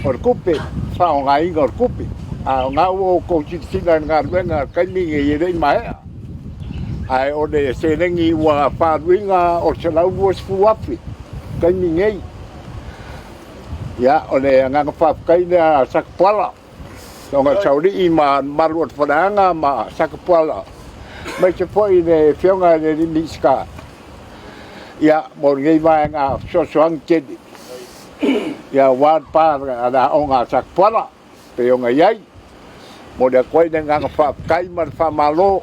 o le tupe, faaaogaina o le tupe. A o lena ua outou silasila i le galuega i le taimi nei e le i maea. Ae o le seleni ua faaaluina o le $120,000 taimi nei. Ia, o le agaga faafetai lea a Satapuala, ona o Saolii ma le mamalu o le Faleaga ma Satapuala, aemaise foi le Afioga i le Minisita, ia, mo lenei vaega fesoasoani tele, ia, aua le pa a le aoga a Satapuala, pei ona i ai. Momoli atu ai le agaga faafetai ma le faamalo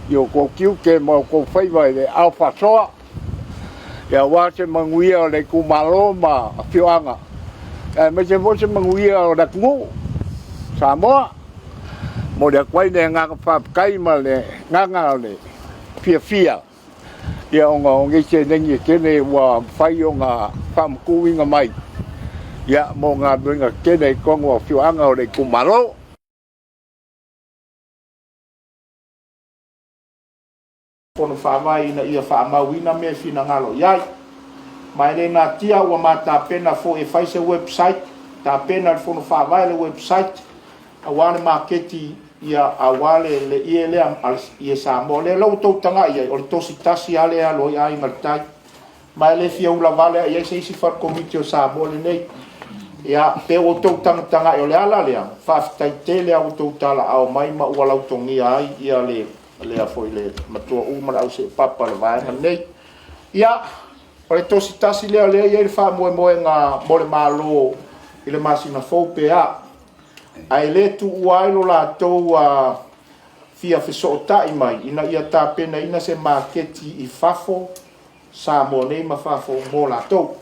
i outou tiute ma outou faiva i le ao faasoa, ia aua se manuia o le itumalo ma afioaga, aemaise foi se manuia o le atunuu Samoa. Momoli atu ai le agaga faafetai ma le agaga o le fiafia, ia ona o nei seleni e tele ua mafai ona faamatuuina mai, ia mo galuega tetele i totonu o afioaga o le itumalo. Fono Faavae ina ia faamauina mea e finagalo i ai. Ma e le natia ua ma tapena foi e fai se website, tapena e le Fono Faavae le website aua le maketi Ia, aua le, le ie lea a le ie Samoa. Lea la ua tou tagai i ai, o le tosi tasi lava lea e alu ai Aiga i le Tai. Ma e le fia ula vale lava i ai se isi fale komiti o Samoa lenei. Ia, pe ua outou tagatagai o le ala lea, faafetai tele lava ua outou talaau mai ma ua lautogia ai ia le, lea foi le matuauu ma le auseepapa o le vaega lenei. Ia, o le tosi tasi lea o lea e i ai le faamoemoega mo le Malo i le masina fou pe a. Ae le tuua ai lo latou fia fesootai mai ina ia tapenaina se maketi i fafo Samoa nei ma fafo mo latou.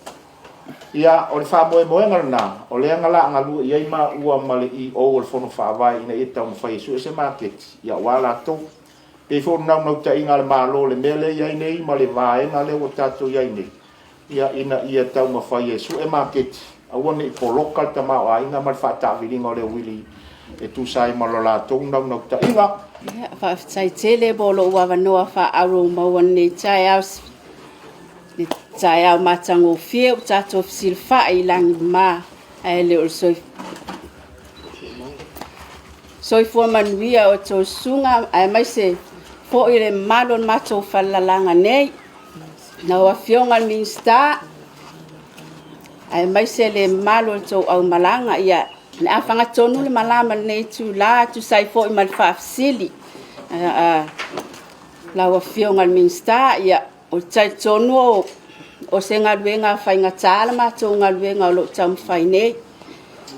Ia, o le faamoemoega lena, o lea na la galue i ai maua ma le EO o le Fono Faavae ina ia taumafai e sue se maketi, ia aua latou. E pei foi o le naunautaiga a le Malo i le mea lea e i ai nei ma le vaega lea ua tatou i ai nei, ia, ina ia taumafai e sue maketi, aua ne i poloka le tamaoaiga ma le faataaviliga o le uili e tusa ai ma lo latou naunautaiga. Ia, faafetai tele mo lou avanoa faaauro ua maua lenei taeao, le taeao matagofie ua tatou fesilafai i lagima, ae le o le soifua manuia o outou susuga aemaise foi le mamalu o le matou falelalaga nei. Lau Afioga i le Minisita, aemaise le mamalu o le tou aumalaga, ia le a fagatonu le malama i lenei itula e tusa ai foi ma le faafesili a lau Afioga i le Minisita. Ia, ou te talitonu o se galuega faigata le matou galuega o lo o taumafai nei.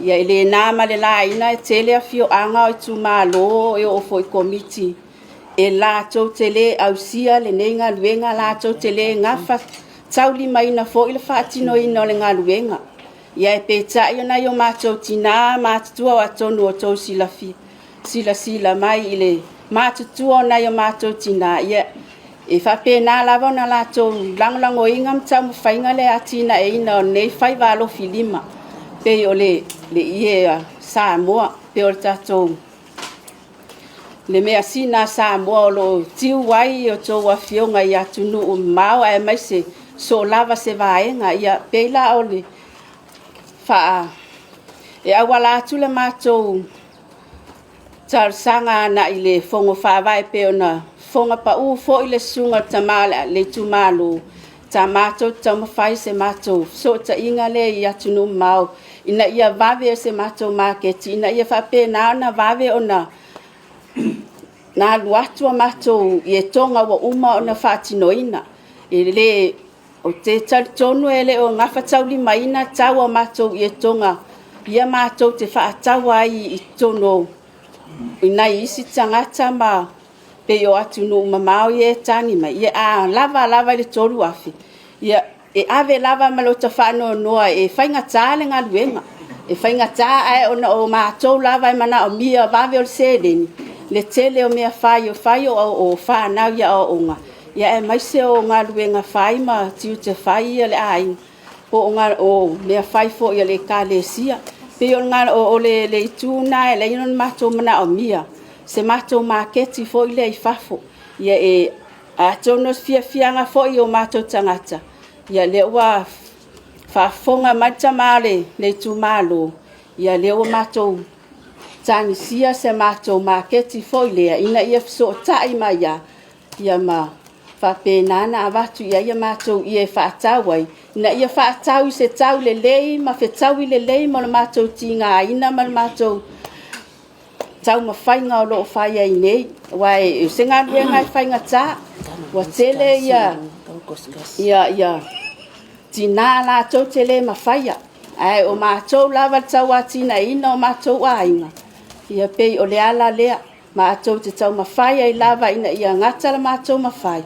Ia, e le na ma le laina e tele afioaga o itumalo e oo foi i komiti e latou te le ausia lenei galuega, latou te le gafataulimaina foi le faatinoina o le galuega. Ia ae peitai o nai o matou tina matutua, atonu o outou silafia, silasila mai i le matutua o nai o matou tina, ia e faapena lava ona latou lagolagoina ma taumafaiga le atinaeina o lenei faiva alofilima, pei o le ie a Samoa, pei o le tatou le measina a Samoa o lo o tiu ai a outou afioga i atunuu mamao aemaise so o lava se vaega. Ia pei la o le faa e auala atu le matou talosaga agai le Fono Faavae pei ona fofoga pau foi le susuga i le tama o le itumalo, sa matou taumafai se matou fesootaiga lea i atunuu mamao ina ia vave se matou maketi ina ia faapena ona vave ona alu atu a matou ietoga ua uma ona faatinoina. E le, ou te talitonu e le o gafataulimaina tau o matou ietoga ia matou te faataua ai i totonu i nai isi tagata ma pei o atunuu mamao ia e tagi mai, ia a lava lava i le 3,000, ia e ave lava ma lota faanoanoa e faigata le galuega. E faigata ae ona o matou lava e manaomia vave o le seleni, le tele o mea fai o fai o fanau i aoaoga, ia aemaise o galuega fai ma tiute fai a le aiga, po o mea fai foi a le Ekalesia. E pei o le itu lena e ala ai ona matou manaomia se matou maketi foi lea i fafo. Ia e atonu o se fiafiaga foi i o matou tagata, ia lea ua faafofoga mai le tama o le itumalo, ia lea ua matou tagisia se matou maketi foi lea ina ia fesootai mai ia ma faapena ona avatu i ai a matou ie e faatau ai, ina ia faatau i se tau lelei ma fetaui lelei ma le matou tigaina ma le matou taumafaiga o lo o fai ai nei, aua o se galuega e faigata, ua tele tina latou te le mafaia, ae o matou lava le tauatiaeina o matou aiga, ia pei o le ala lea matou te taumafai ai lava ina ia gata le matou mafai,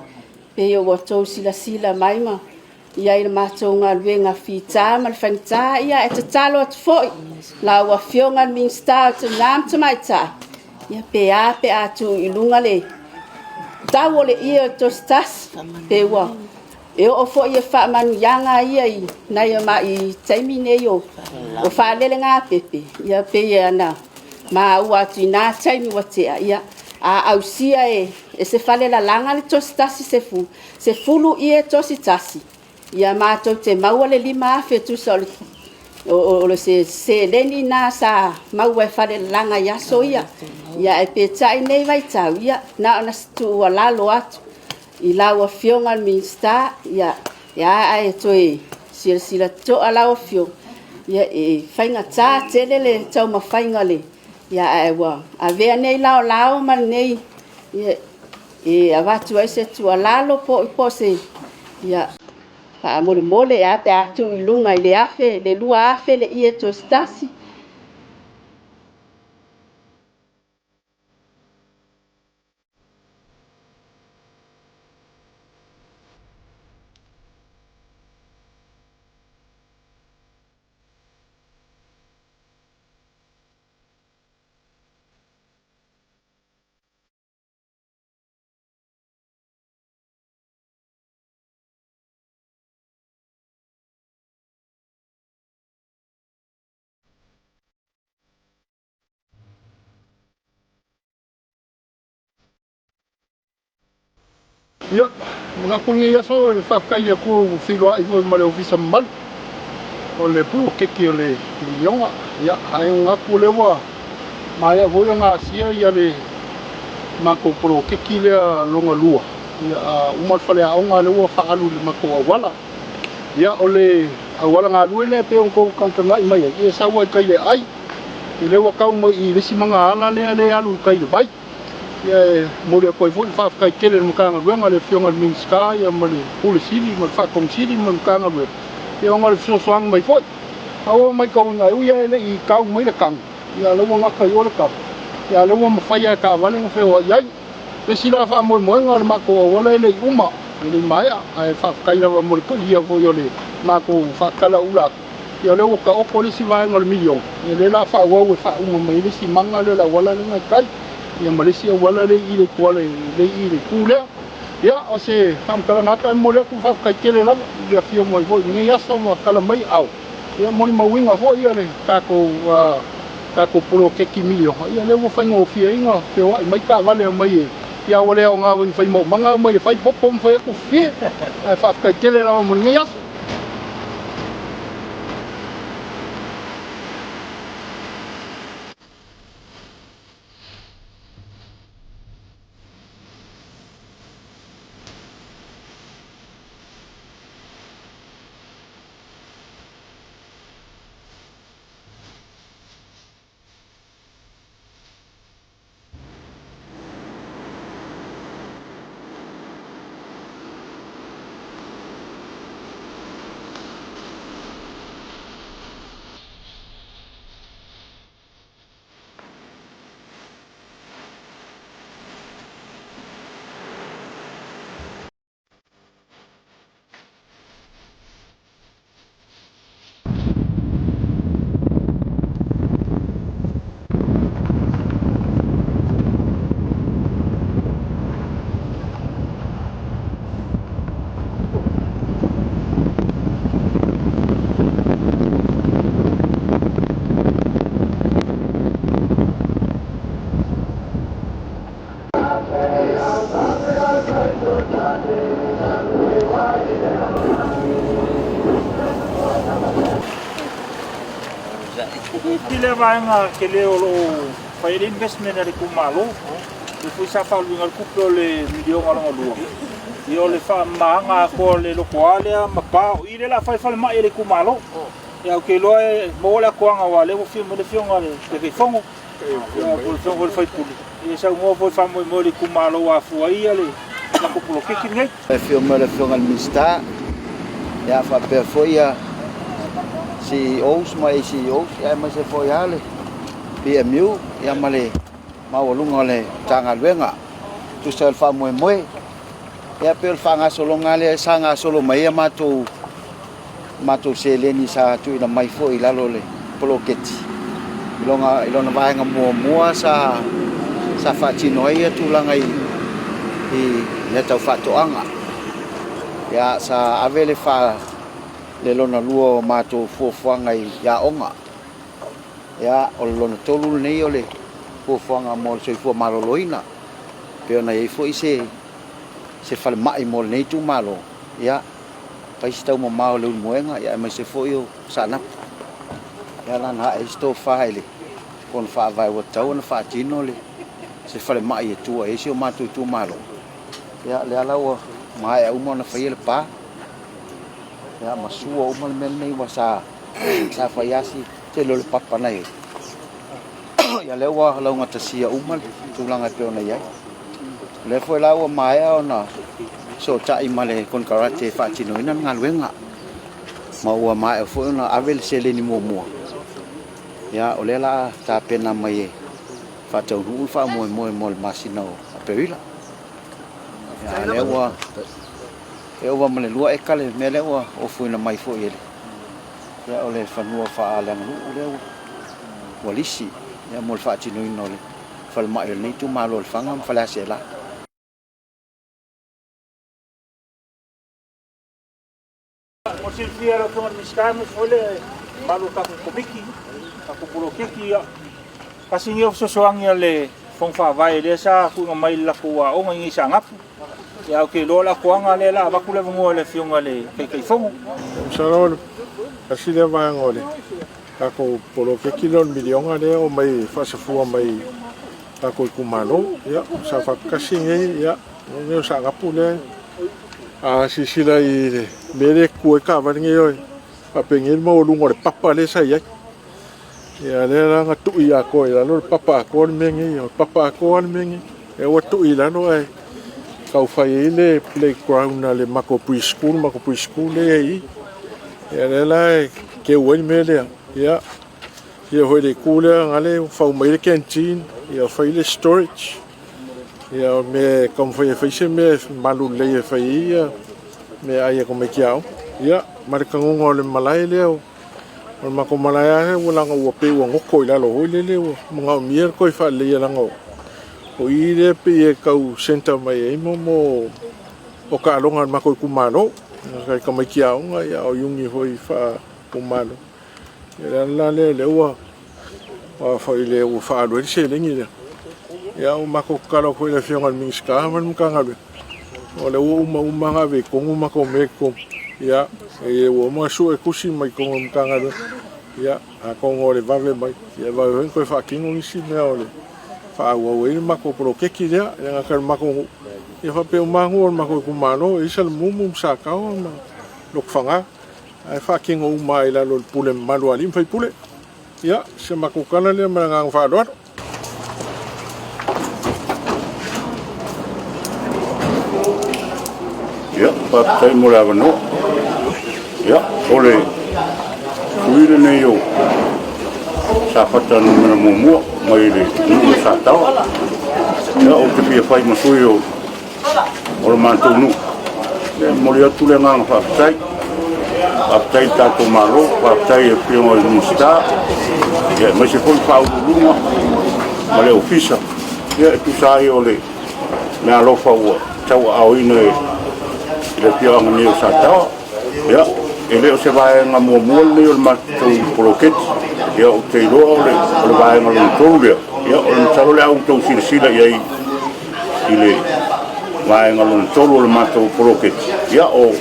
pei ua outou silasila mai ma i ai i le matou galuega fita ma le faigata. Ia, e tatalo atu foi lau Afioga i le Minisita o Tina ma Tamaitai, ia pe a pe a tuu i luga le tau o le ie o le tositasi, pe ua e oo foi i faamanuiaga ia i nai i taimi nei o faalelegafefe, ia pei ona maua atu i na taimi ua tea, ia a ausia e se falelalaga le tositasi 10 ie tositasi, ia matou te maua le 5,000 tusa o le O le se seleni na sa maua e falelalaga i aso ia. Ia ae peitai nei vaitau, ia na ona se tuualalo atu i lau Afioga i le Minisita, ia e a ae toe silasila totoa lau Afioga, ia e faigata tele le taumafaiga ia ae ua avea nei laolao ma lenei e avatu ai se tuualalo po o se ia faamolemole e a pe a tuu i luga i le 1000, le 2000 le ie toe se tasi. Ia, manatu lenei aso e faafetai i le Atua ua feiloai foi ma le Ofisa mamalu o le poloketi o le miliona. Ia, ae manatu o lea ua maea foi ona asia ia le matou poloketi lea lona lua. Ia, a uma le faleaoga lea ua faaalu i le matou auala. Ia, o le auala galue lea e pei ona outou tagatagai mai ai, ia e sau lava i tai i le aai, ia lea ua tau mai i le isi magaala lea e alu i tai i le vai. Ia e momoli atu ai foi le faafetai tele i le Matagaluega, le Afioga i le Minisita ia ma le Pule Sili ma le Faatonu Sili ma le Matagaluega, ia ona o le fesoasoani mai foi. A ua matauina, e ui lava e le i tau mai le tanu, ia o lea ua gata i o le tanu, ia a o lea ua mafai lava e taavale ona feoai ai. Le isi la faamoemoega o le matou auala e le i uma, e le i maea, ae faafetai lava mo le talia foi o le matou faatalaula atu, ia o lea ua taoto le isi vaega o le miliona, ia lea o le a faaauau e faauma mai ai le isi maga lea o le auala lea na i tai, ia ma le isi auala lea i le ituala lea i le itu lea. Ia, o se faamatalaga atu ae momoli atu le faafetai tele lava i le afio mai foi i lenei aso ma tala mai aao, ia molimauina foi le tatou tatou poloketi miliona, ia lea ua faigofie ai ona feoai mai taavale e omai e, ia ua le aoga foi i fai maumaga omai e fai popo ma fai atu fie, ae faafetai tele lava mo lenei aso. I lea vaega tele o lo o fai ai le investment a le itumalo, lea foi sa faaaluina le tupe o le miliona lona lua, ia o le faamamaaga atoa o le lotoa lea ma pa, o i lea o le a fai ai falemai a le itumalo. Ia ou te iloa e maua le atoaga aua o lea ua afio mai le afioga i le Taitaifono, ia po o le afioga foi i le sui usufono, ia e saunoa foi i le faamoemoe o le itumalo ua afua ai le latou poloketi lenei. Le afio mai o le Afioga i le Minisita, ia faapea foi ia CEOs ma ACEOs, ia aemaise foi lava le PMU ia ma le maualuga o le Matagaluega. Tusa o le faamoemoe, ia pei o le faagasologa lea sa gasolo mai ai a matou matou seleni sa tuuina mai foi i lalo o le poloketi i lona, i lona vaega muamua sa, sa faatino ai ia tulaga i, i mea tau faatoaga. Ia, sa ave le fa, le lona lua o matou fuafuaga i aoga. Ia, o le lona tolu lenei o le fuafuaga mo le soifua maloloina. Pei ona i ai foi se, se falemai mo lenei itumalo, ia, fai si taumamao o Leulumoega aemaise foi o Saanapu. Ia la na ae ai se tofa i le Fono Faavae ua tatau ona faatino le se falemai e tua i ai si o matou itumalo. Ia lea la ua maea uma ona faia le pa. Ia ma sua uma le mea lenei ua sa sa fai lava si tele o le papa na i ai. Ia lea ua laugatasia uma le tulaga e pei ona i ai. O lea foi la ua maea ona fesootai ma le konekarate e faatinoina le galuega. Ma ua maea foi ona ave le seleni muamua. Ia o lea la tapena mai e faataunuu le faamoemoe mo le masina o Aperila. Ia lea ua e ova ma le 2 eka le mea lea ua ofoina mai foi e le ia o le fanua faaleaganuu lea ua lisi ia mo le faatinoina o le falemai o lenei itumalo o Lefaga ma Faleaseela. Mo le silafia e lau Afioga i le Minisita aemaise foi le mamalu o le tatou Komiti, tatou poloketi, ia, tasi lenei o fesoasoani a le Fono Faavae lea sa tuuina mai i le latou aoga i inei i Saanapu. Ia ae ou te iloa o le atoaga lea o le a avatu le avanoa i le Afioga i le Taitaifono. Masalo o le tasi lea vaega o le tatou poloketi lea o le miliona lea e omai e faasafua mai i tatou itumalo. Ia, sa faatasi nei, ia, o mea o Saanapu lea a silasila i le mea lea e tutu ai taavale nei, e faapenei le maualuga o le papa lea sa i ai. Ia lea la na tui atoa i lalo le papa atoa le mea nei, o le papa atoa le mea nei. Lea ua tui i lalo ae tau fai ai le playground a le matou preschool, matou preschool lea e i i. Ia lea la e keu ai le mea lea. Ia, ia foi le itu lea na le fau mai le canteen, ia fai le storage. Ia o mea e taumafai e fai se mea e malu lelei e fai ai ia meaai a tamaiti aoga. Ia, ma le taguga o le malae lea o le matou malae lava ua laga ua pei ua goto i lalo foi lele ua manaomia le toe faaleleia leaga o i lea pei e tau centre mai ai mo o taaloga a le matou itumalo. Nai tamaiti aoga ia o iuni foi faaitumalo. Ia le ala la lea lea ua foi le ua faaalu ai le seleni lea. Ia ua matou tatalo atu foi i le Afioga i le Minisita ma le Matagaluega, o lea ua uma uma ona ave i totonu matou mea i totonu. Ia, e ua uma ona sue tusi mai totonu o le Matagaluega. Ia, atonu o le vave mai, ia vave foi ona toe faatino nisi mea o le faaauau ai le matou poloketi lea. E le gata i le matou nuu, ia faapea uma lava nuu o le matou itumalo, e i ai Salamumu ma Sataoa ma Lotofaga. Ae faatino uma lava i lalo o le pule mamalu a alii ma faipule. Ia, si a matou tala lea ma le agaga faaaloalo. Ia, faafetai mo le avanoa. Ia, o le sui lenei o Safata Nu.1 mai le nuu o Sataoa. Ia, ou te fia fai ma sui o o le matou nuu. E momoli atu le agaga faafetai. Faafetai i le tatou Malo, faafetai i Afioga i Minisita, ia aemaise foi Faauluuluga ma le Ofisa, ia e tusa ai o le meaalofa ua tauaaoina i le afioaga nei o Sataoa. Ia, e le o se vaega muamua lenei o le matou poloketi, ia ou te iloa o le vaega lona tolu lea, ia o le masalo o le a outou silasila i ai i le vaega lona tolu o le matou poloketi, ia o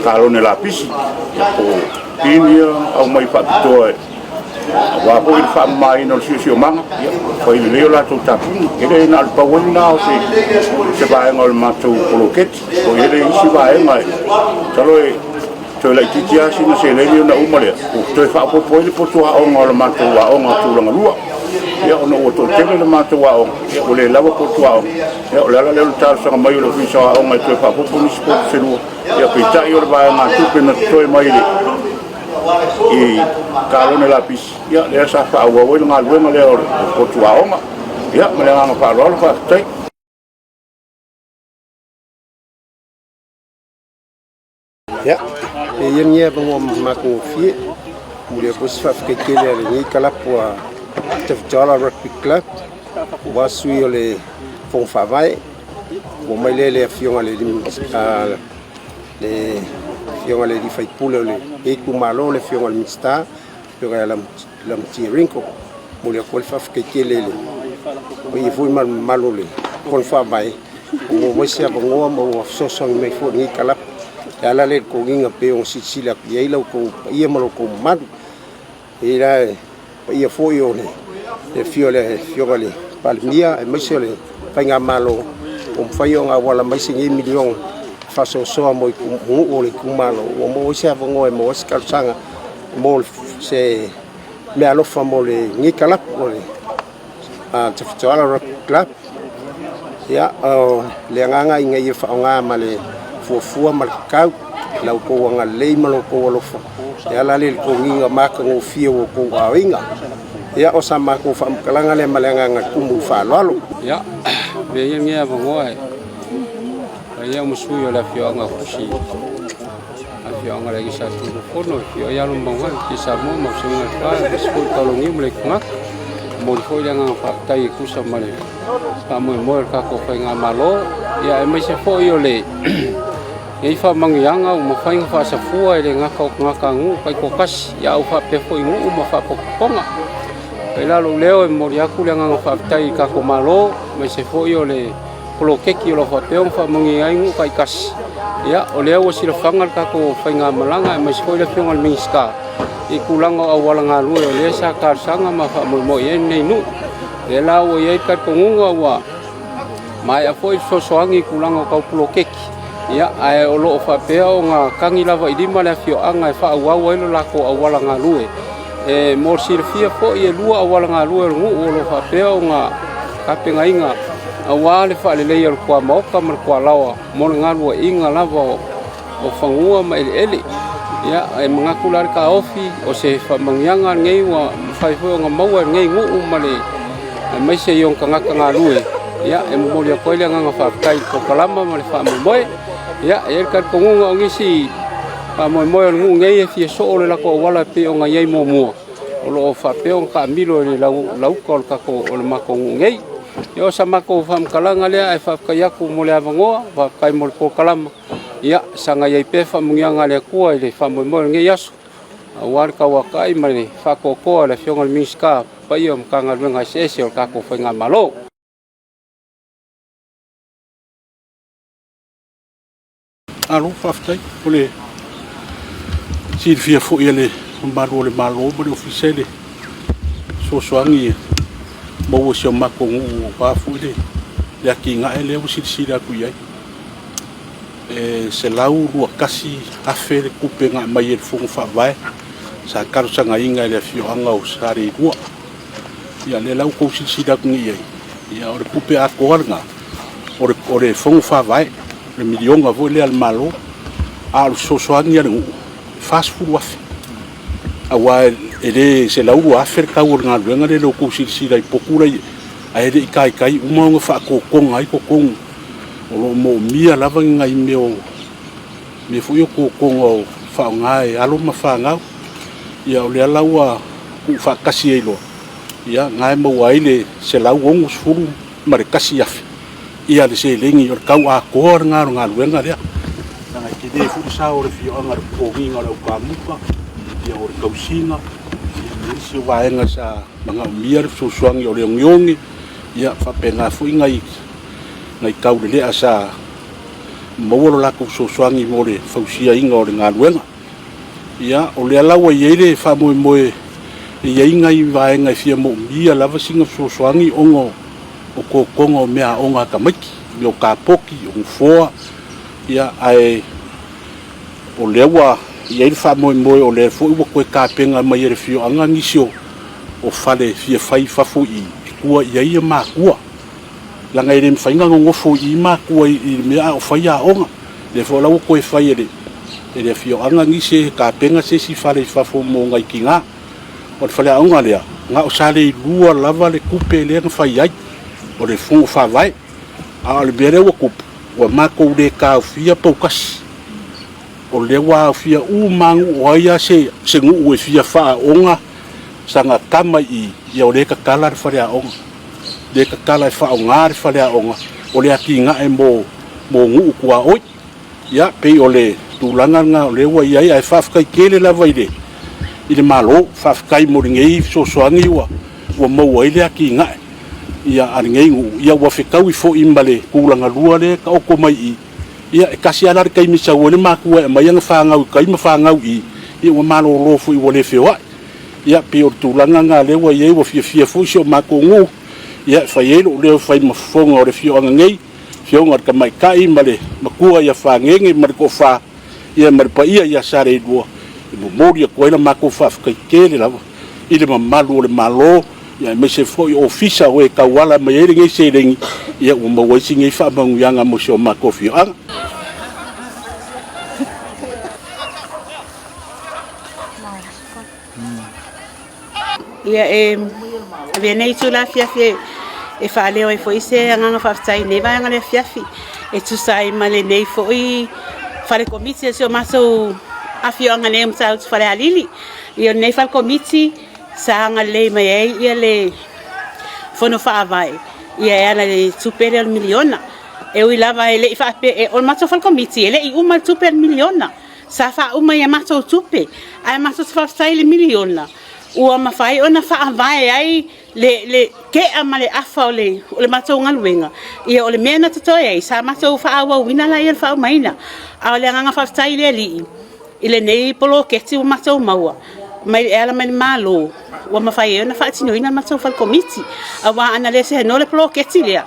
kalone lapisi, ia po o pin ia aumai faapitoa aua foi le faamamaina o le siosiomaga, ia fai lelei o latou tapuni. E le na o le pau ai lena o se vaega o le matou poloketi, o i ai le isi vaega e masalo e toe laitiiti lava sina seleni ona uma lea, ua toe faaopoopo ai le poto aoga o le matou aoga tulaga lua. Ia ona ua toatele le matou aoga, ia ua le lava poto aoga. Ia o le ala lea o le talosaga mai o le Ofisa o Aoga e toe faaopoopo nisi poto se lua. Ia peitai o le vaegatupe na totoe mai i kalone lapisi, ia lea sa faaauau ai le galuega lea o le potu aoga. Ia ma le agaga faaaloalo faafetai. Ia, e ia ni avanoa matagofie, momoli atu ai se faafetai tele a lenei kalapu a Tafitoala Rugby Club, aua sui o le Fono Faavae, ua mai lea i le Afioga i le le Afioga i le sui usufono o lenei itumalo, le Afioga i le Minisita, Afioga ia Lamatia Ringo. Momoli atu ai le faafetai tele i le paia foi ma le mamalu o le Fono Faavae, ua maua mai se avanoa ma ua fesoasoani mai foi i lenei kalapu. Le ala lea i le togiga pei ona silasila atu i ai la outou paia ma lo outou mamalu. E la paia foi o le afio o le afioga i le Palemia aemaise o le faigamalo ua mafai ona auala mai se nei miliona faasoasoa mo nuu o le itumalo ua maua ai se avanoa e maua ai se talosaga mo se meaalofa mo lenei kalapu o le Tafitoala Rugby Club. Ia, o le agaga ina ia faaaoga ma le fuafua ma le tatau la outou agalelei ma lo outou alofa e ala lea i le toniga matagofie o outou aiga. Ia, o sa matou faamatalaga lea ma le agaga tumu faaaloalo. Ia, avea ia lenei avanoa e fai ai ma sui o le afioaga o Fusi, afioaga o le Aiga Sa Tunumafono, e afio ai alo ma mauga i Samoa ma Vasega e Fa, aemaise foi le Taulauniu ma le Aitugata. E momoli foi le agaga faafetai e tusa ma le faamoemoe o le tatou faigamalo, ia aemaise foi o le nei faamanuiaga ua mafai ona faasafua e le gata o tagatanuu taitoatasi, ia a ua faapea foi nuu ma faapotopotoga. E i lalo leo e momoli atu le agaga faafetai i le tatou Malo, aemaise foi o le poloketi o lo o faapea ona faamanuia ai nuu taitasi. Ia, o lea ua silafaga le tatou faigamalaga aemaise foi le afioga i le Minisita i tulaga o auala galue o lea sa talosaga ma faamoemoe i ai lenei nuu. O lea la ua i ai le talitonuga ua maea foi le fesoasoani i tulaga o tau poloketi, ia, ae o lo o faapea ona tagi lava i lima le afioaga e faaauau ai lo latou auala galue. E mo le silafia foi, e lua auala galue o le nuu o lo o faapea ona tapenaina aua le faaleleia o le tuamaota ma le tualaoa mo le galueaiina lava o fanua ma eleele. Ia, e manatu la le taofi o se faamanuiaga lenei ua mafai foi ona maua e lenei nuu ma le aemaise i ona tagata galue. Ia, e momoli atu ai le agaga faafetai i le polokalama ma le faamoemoe. Ia, e i ai le talitonuga o nisi faamoemoe o le nuu nei e fia soo le latou auala e pei ona i ai muamua, o lo o faapea ona taamilo i le lauta o le tatou o le matou nuu nei. Ia, o sa matou faamatalaga lea, ae faafetai atu mo le avanoa, faafetai mo le polokalama. Ia, sagai ai pea faamanuiaga a le Atua i le faamoemoe o lenei aso, aua le tauatai ma le faatoatoa o le Afioga i le Minisita paia o Matagaluega eseese o le tatou faigamalo. Malo faafetai. O le silafia foi e le mamalu o le Malo ma le Ofisa i le fesoasoani e maua e si o matou nuu aua foi le atinae lea ua silasila atu i ai. E $121,000 le tupe na aumai e le Fono Faavae sa talosagaina e le afioaga o Saleilua. Ia lea la ua outou silasila atu nei i ai, ia o le tupe atoa lena o le Fono Faavae, le miliona foi lea a le Malo, a o le fesoasoani a le nuu, e $40,000. Aua e le $102,000 le tau o le galuega lea ua outou silasila i potu la e i ai, ae le i taitai uma ona faatotoga ai totonu. O lo o moomia lava ni nai mea o mea foi o totoga o faaaoga e alo ma fanau. Ia o lea la ua tuufaatasi ai loa, ia na e maua ai le $161,000 ia le seleni o le tau atoa lena o le galuega lea. Leaga e tele foi le sao o le afioaga i le totogiina o le aukamuta, ia o le tausiga, ia ma isi o vaega sa manaomia le fesoasoani o le ogeoge, ia faapena foi nai nai taulelea sa maua lo latou fesoasoani mo le fausiaina o le galuega. Ia, o lea la ua i ai le faamoemoe e i ai nai vaega e fia moomia lava sina fesoasoani ona o totoga o meaaoga a tamaiti, mea o kapoki, o nofoa, ia, ae o lea ua i ai le faamoemoe o lea foi ua toe tapena mai e le afioaga nisi o fale e fia fai i fafo i i tua i ai matua. Leaga e le mafai ona nonofo i i matua i le mea a o fai aoga. Lea foi la ua toe fai e le e le afioaga nisi e tapena se isi fale i fafo mo nai tina. O le faleaoga lea, na o Saleilua lava le tupe lea na fai ai, o le Fono Faavae. A o le mea lea ua tupu, ua matou le taofia Poutasi. O lea ua aofia uma lava nuu, o ai lava se se nuu e fia faaoga sana tama i i, ia o lea e tatala le faleaoga. Le tatala e faaaoga le faleaoga o le atinae mo mo nuu tuaoi. Ia, pei o le tulaga lena o lea ua i ai, ae faafetai tele lava i le i le Malo, faafetai mo lenei fesoasoani ua ua maua ai le atinae ia a lenei nuu, ia ua fetaui foi ma le tulaga lua lea e taoto mai i i. Ia, e tasi lava la le taimi e sau ai le matua e aumai ana fanau i tai ma fanau i i, ia ua malolo foi ua le feoai. Ia, pei o le tulaga lena lea ua i ai, ua fiafia foi si o matou nuu, ia, e fai ai lou leo e fai ma fofoga o le afioaga nei, afioga i le tamaitai ma le matua ia Fagege ma le toafa, ia ma le paia ia Saleilua, e momoli atu ai la matou faafetai tele lava i le mamalu o le Malo, ia aemaise foi o ofisa o e tauala mai ai lenei seleni, ia ua maua ai si nei faamanuiaga mo si o matou afioaga. Ia e avea nei itula afiafi e faaleo ai foi se agaga faafetai i lenei vaega o le afiafi e tusa ai ma lenei foi fale komiti o si o matou afioaga nei o Matautu Falealili. Ia o lenei fale komiti sa agalelei mai ai ia le fono faavae ia e ala i le tupe lea o le miliona. E ui lava e le i faapea, o le matou fale komiti e le i uma le tupe o le miliona. Sa faauma i a matou tupe, ae matou te faafetai i le miliona ua mafai ona faavae ai le, le ke'a ma le afa o le, o le matou galuega. Ia o le mea na totoe ai, sa matou faaauauina laia le faaaumaina. A o le agaga faafetai i le Alii i lenei poloketi ua matou maua mai e ala mai le Malo, ua mafai ai ona faatinoina le matou fale komiti. Aua ana le seanoa le poloketi lea,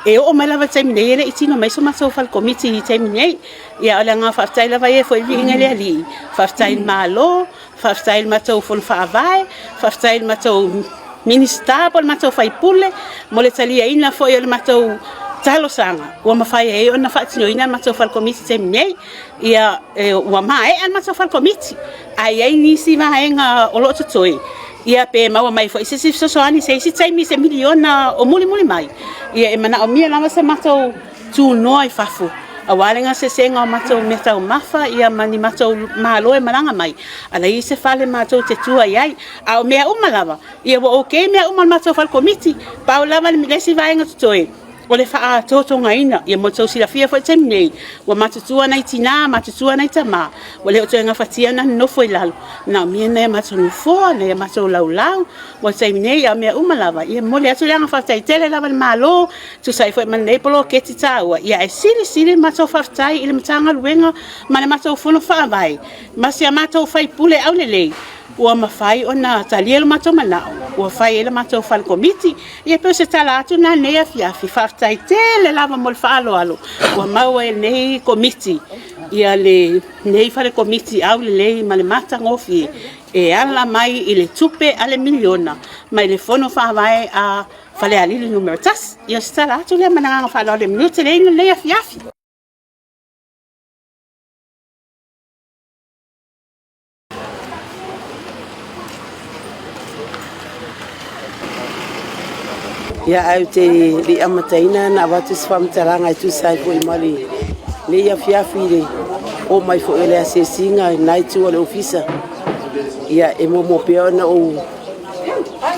e oo mai lava i le taimi nei e le i tino mai so matou fale komiti i le taimi nei. Ia o le agaga faafetai lava ia e foi viiga i le Alii, faafetai i le Malo, faafetai i le matou Fono Faavae, faafetai i le matou Minisita po o le matou sui usufono mo le taliaina foi o le matou talosaga ua mafai ai ona faatinoina le matou fale komiti i le taimi nei. Ia ua maea le matou fale komiti, ae i ai nisi vaega o lo o totoe, ia pe maua mai foi se isi fesoasoani i se isi taimi i se miliona o mulimuli mai, ia e manaomia lava se matou tunoa i fafo aua le gasesega o matou meataumafa ia ma ni matou malo e malaga mai, a leai se fale matou te tua i ai. A o mea uma lava, ia ua okay mea uma o le matou fale komiti, pau lava le isi vaega totoe, o le faatotogaina. Ia mo le tou silafia foi i le taimi nei, ua matutua nai tina, matutua nai tama, ua le o toe gafatia ona nonofo i lalo, manaomia nai a matou nofoa, nai a matou laulau, mo le taimi nei, a o mea uma lava, ia e momoli atu le agaga faafetai tele lava i le Malo, tusa ai foi ma lenei poloketi taua, ia ae silisili le matou faafetai i le Matagaluega ma le matou Fono Faavae ma si a matou faipule aulelei ua mafai ona talia lo matou manao, ua fai ai le matou fale komiti. Ia pei o se tala atu lena i lenei afiafi. Faafetai tele lava mo le faaaloalo ua maua e lenei komiti ia lenei fale komiti aulelei ma le matagofie e ala mai i le tupe a le miliona mai le Fono Faavae a Falealili Nu.1. Ia o se tala atu lea ma le agaga faaaloalo e manuia tele ai lenei afiafi. Ia, ae ou te le i amataina na avatu se faamatalaga e tusa ai foi ma lenei afiafi i le oo mai foi o le asiasiga i lena itu o le ofisa. Ia, e muamua pea ona ou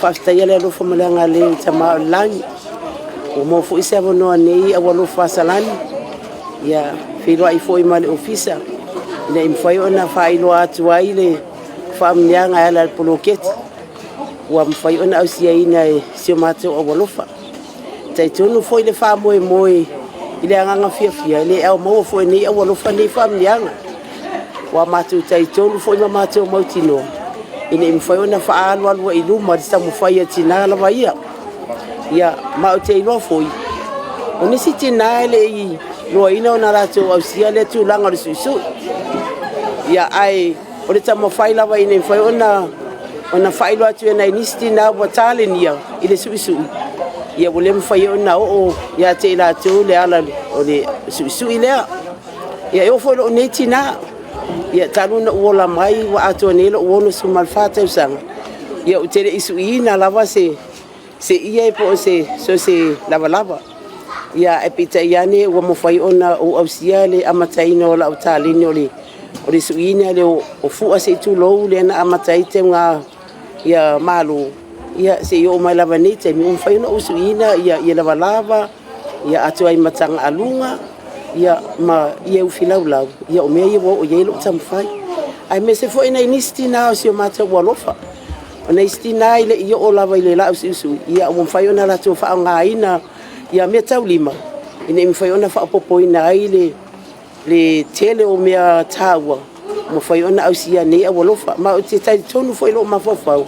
faafetaia le alofa ma le agalelei o le Tama o le Lagi. Ua maua foi se avanoa nei Aualofa Salani, ia feiloai foi ma le ofisa ina ia mafai ona faailoa atu ai le faamanuiaga e ala i le poloketi ua mafai ona ausiaina e si o matou aualofa. E talitonu foi le faamoemoe i le agaga fiafia, e le ao maua foi e nei aualofa nei faamanuiaga. Ua matou talitonu foi ma matou mautinoa, ina ia mafai ona faaalualu ai i luma le taumafai a tina lava ia. Ia, ma ou te iloa foi, o nisi tina e le i loaina ona latou ausia lea tulaga o le suisui. Ia, ae o le taumafai lava ina ia mafai ona faailoa atu e nai nisi tina ua talenia i le suisui, ia ua le mafai ona oo ia te i latou le ala o le suisui lea. Ia e oo foi i lou nei tina, ia talu ona ou ola mai ua atoa nei lou 64 tausaga, ia ou te le i suiina lava se se ie po o se so se lavalava. Ia ae peitai ane ua mafai ona ou ausia le amataina o lau taleni o le o le suiina lea o fua se i tulou lea na amata ai teuga ia malo ia se i oo mai lava i nei taimi ua mafai ona ou suiina ia ia lavalava ia atoa ai ma taga aluga ia ma ia ufi laulau ia o mea ia ua oo i ai lou taumafai. Aemaise foi nai nisi tina o si o matou alofa. O nai isi tina e le i oo lava i le laau suisui, ia ua mafai ona latou faaaogaina ia meataulima ina ia mafai ona faaopoopoina ai le le tele o mea taua ua mafai ona ausia nei aualofa. Ma ou te talitonu foi i lou mafaufau,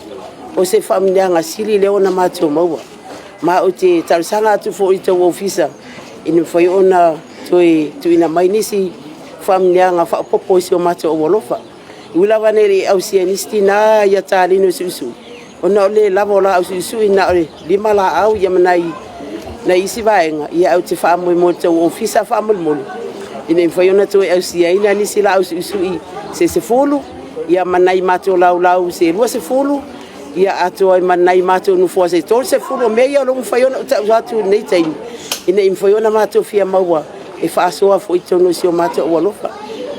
o se faamanuiaga sili lea ona matou maua. Ma ou te talosaga atu foi i le tou ofisa ina mafai ona toe tuuina mai nisi faamanuiaga faaopoopo i si o matou aualofa. E ui lava ina le i ausia e nisi tina ia taleni o suisui, ona o le lava o laau suisui, na o le 5 laau ia ma nai nai isi vaega, ia ae ou te faamoemoe i le tou ofisa faamolemole, ina ia mafai ona toe ausiaina nisi laau suisui se 10, ia ma nai matou laulau se 20, ia atoa ai ma nai matou nofoa se 30. O mea ia o lea ua mafai ona ou tau atu i lenei taimi, ina ia mafai ona matou fia maua e faasoa foi i totonu o si o matou aualofa.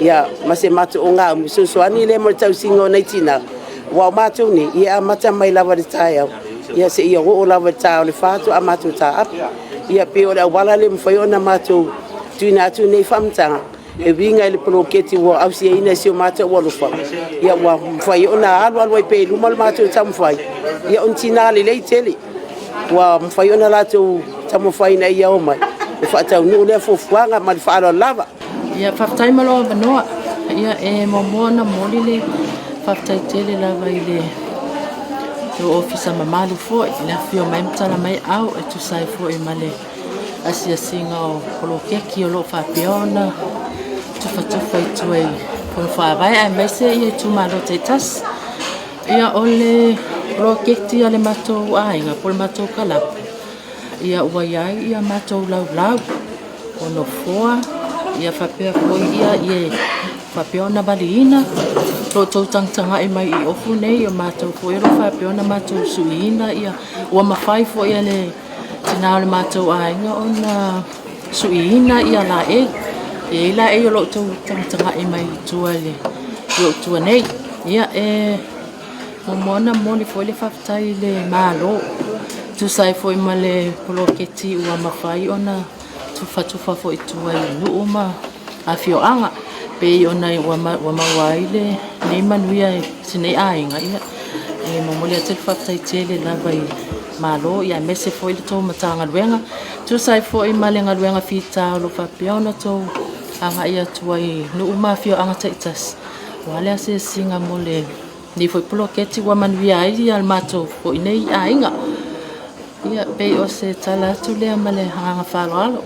Ia, ma se matou ogaumu e fesoasoani lea mo le tausiga o nai tina, aua o matou nei, ia e amata mai lava i le taeao, ia seia oo lava i le ta o le 4 faatoa matou taape. Ia pei o le auala lea e mafai ona matou tuuina atu nei faamatalaga e uiga i le poloketi ua ausiaina e si o matou aualofa, ia ua mafai ona alualu ai pea i luma le matou taumafai. Ia o ni tina lelei tele ua mafai ona latou taumafai ina ia omai e faataunuu lea fuafuaga ma le faaaloalo lava. Ia, faafetai mo lou avanoa. Ia, e muamua ona momoli le faafetai tele lava i le lou ofisa mamalu foi i le afifio mai ma tala mai au e tusa ai foi ma le asiasiga o poloketi o lo o faapea ona tufatufa i tua i Fono Faavae aemaise ia itumalo taitasi. Ia, o le poloketi a le matou aiga po o le matou kalapu, ia ua i ai ia matou laulau o nofoa ia faapea foi ia e faapea ona valiina lo outou tagatagai mai i ofu nei o matou foi o lo o faapea ona matou suiina ia ua mafai foi e le tina o le matou aiga ona suiina ia laei. E i ai laei o lo o outou tagatagai mai i tua i ou tua nei. Ia e muamua ona momoli foi le faafetai i le Malo e tusa ai foi ma le poloketi ua mafai ona tufatufa foi i tua i nuu ma afioaga pei ona ua maua ai lenei manuia e si nei aiga. Ia, e momoli atu le faafetai tele lava i le Malo aemaise foi le tou Matagaluega e tusa ai foi ma le galuega fita o lo o faapea ona outou agai atu ai i nuu ma afioaga taitasi aua le asiasiga mo lenei foi poloketi ua manuia ai le matou foi nei aiga. Ia, pei o se tala atu lea ma le agaga faaaloalo.